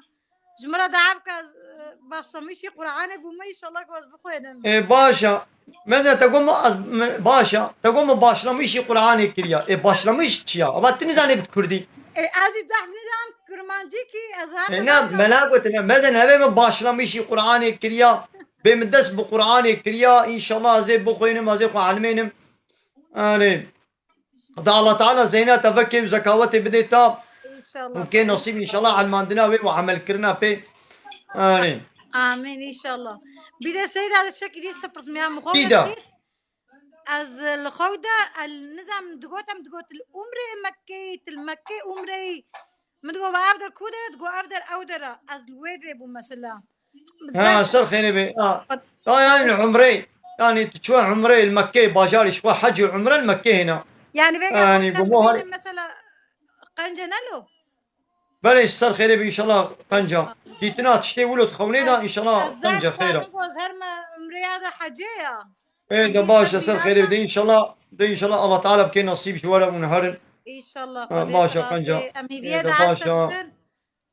Ji min re dua bike, e, başlamışî Qur'anê bûme, înşallah ku ez bixwênim. Ê, baş e. Meze te got min, ez, min, baş e. Te got min başlamışî Qur'anê kiriya. Ê, başlamış çi ya? Ava tu nizanê bi kurdî. Ê, ez jî zehf nizam kurmancî kî, ez zehf. Ê, ne, me nagotine. Meze nevê min başlamışî Qur'anê kiriya. Bê min dest bi Qur'anê kiriya. Înşallah ez ê bixwênim, ez ê xwe elmênim. Erê. Da Allah Teala zeyna te vekê û zekawetê bidê ta. Înşallah. Û kê nasîb înşallah elmandina wê û emelkirina pê. Erê. Amîn înşallah. Bir de Seyda, çekî dî, te pirsî min ya, min xwe Seyda. Ez li xew de, el nizam digot, em digot li Umrê Mekkeyê, til Mekkê Umreyê. Min digot, "Ev der ku der?" Digot, "Ev der ew der e." Ez li wê derê bûm mesela. Ha, ser xêrê be. Ha. Ha, yani li Umrê. Yani tu çû Umrê li Mekkê, bajarî ji xwe hec û Umre li Mekkê hêna. Yani vêga yani, bu muhar- mesela qence ne lo? Belê, ser xêrê be înşallah qenca. Dîtina tiştê wilo dixewnê de înşallah qenca xêr e. Ez her me umrê ya de hecê ya. Ê de baş e, ser xêrê be de înşallah, de înşallah Allah Teala bike nasîb ji we re hûn herin. Înşallah. Baş e qenca. Ê de baş e.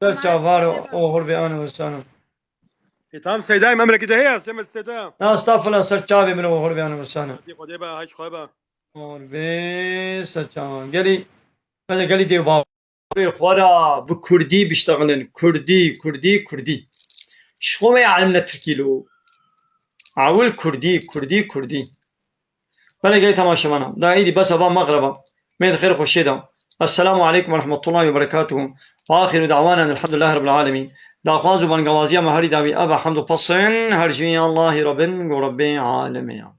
Ser çavar oxir be, ahlen we sehlen. E, tamam Seydayê, emrekî de heye, ez têm Seyda. Na, estağfurullah, ser çavê min oxir be, ahlen we sehlen. Hadi Xwedê be, hay ji xwe be. Oxir be, ser çavan. Gelî, gelî dê ba. Xwe ra bi kurdî biştexilin. Kurdî, kurdî, kurdî. Ji xwe me alim ne tirkî lo. Ewil kurdî, kurdî, kurdî. Belê gelî temaşevana. Da îdî bes eva mexreba. Mêd xêr xweşê da. Esselamu aleykum ve rahmetullahi ve berekatuhu. Ve axiru da'wana elhamdulillahi rabbil alemin. Daxwaz û bangawaziya me herî dawî eva hemd û pesin her jî Allahî Rabbin go Rabbê alemê ya.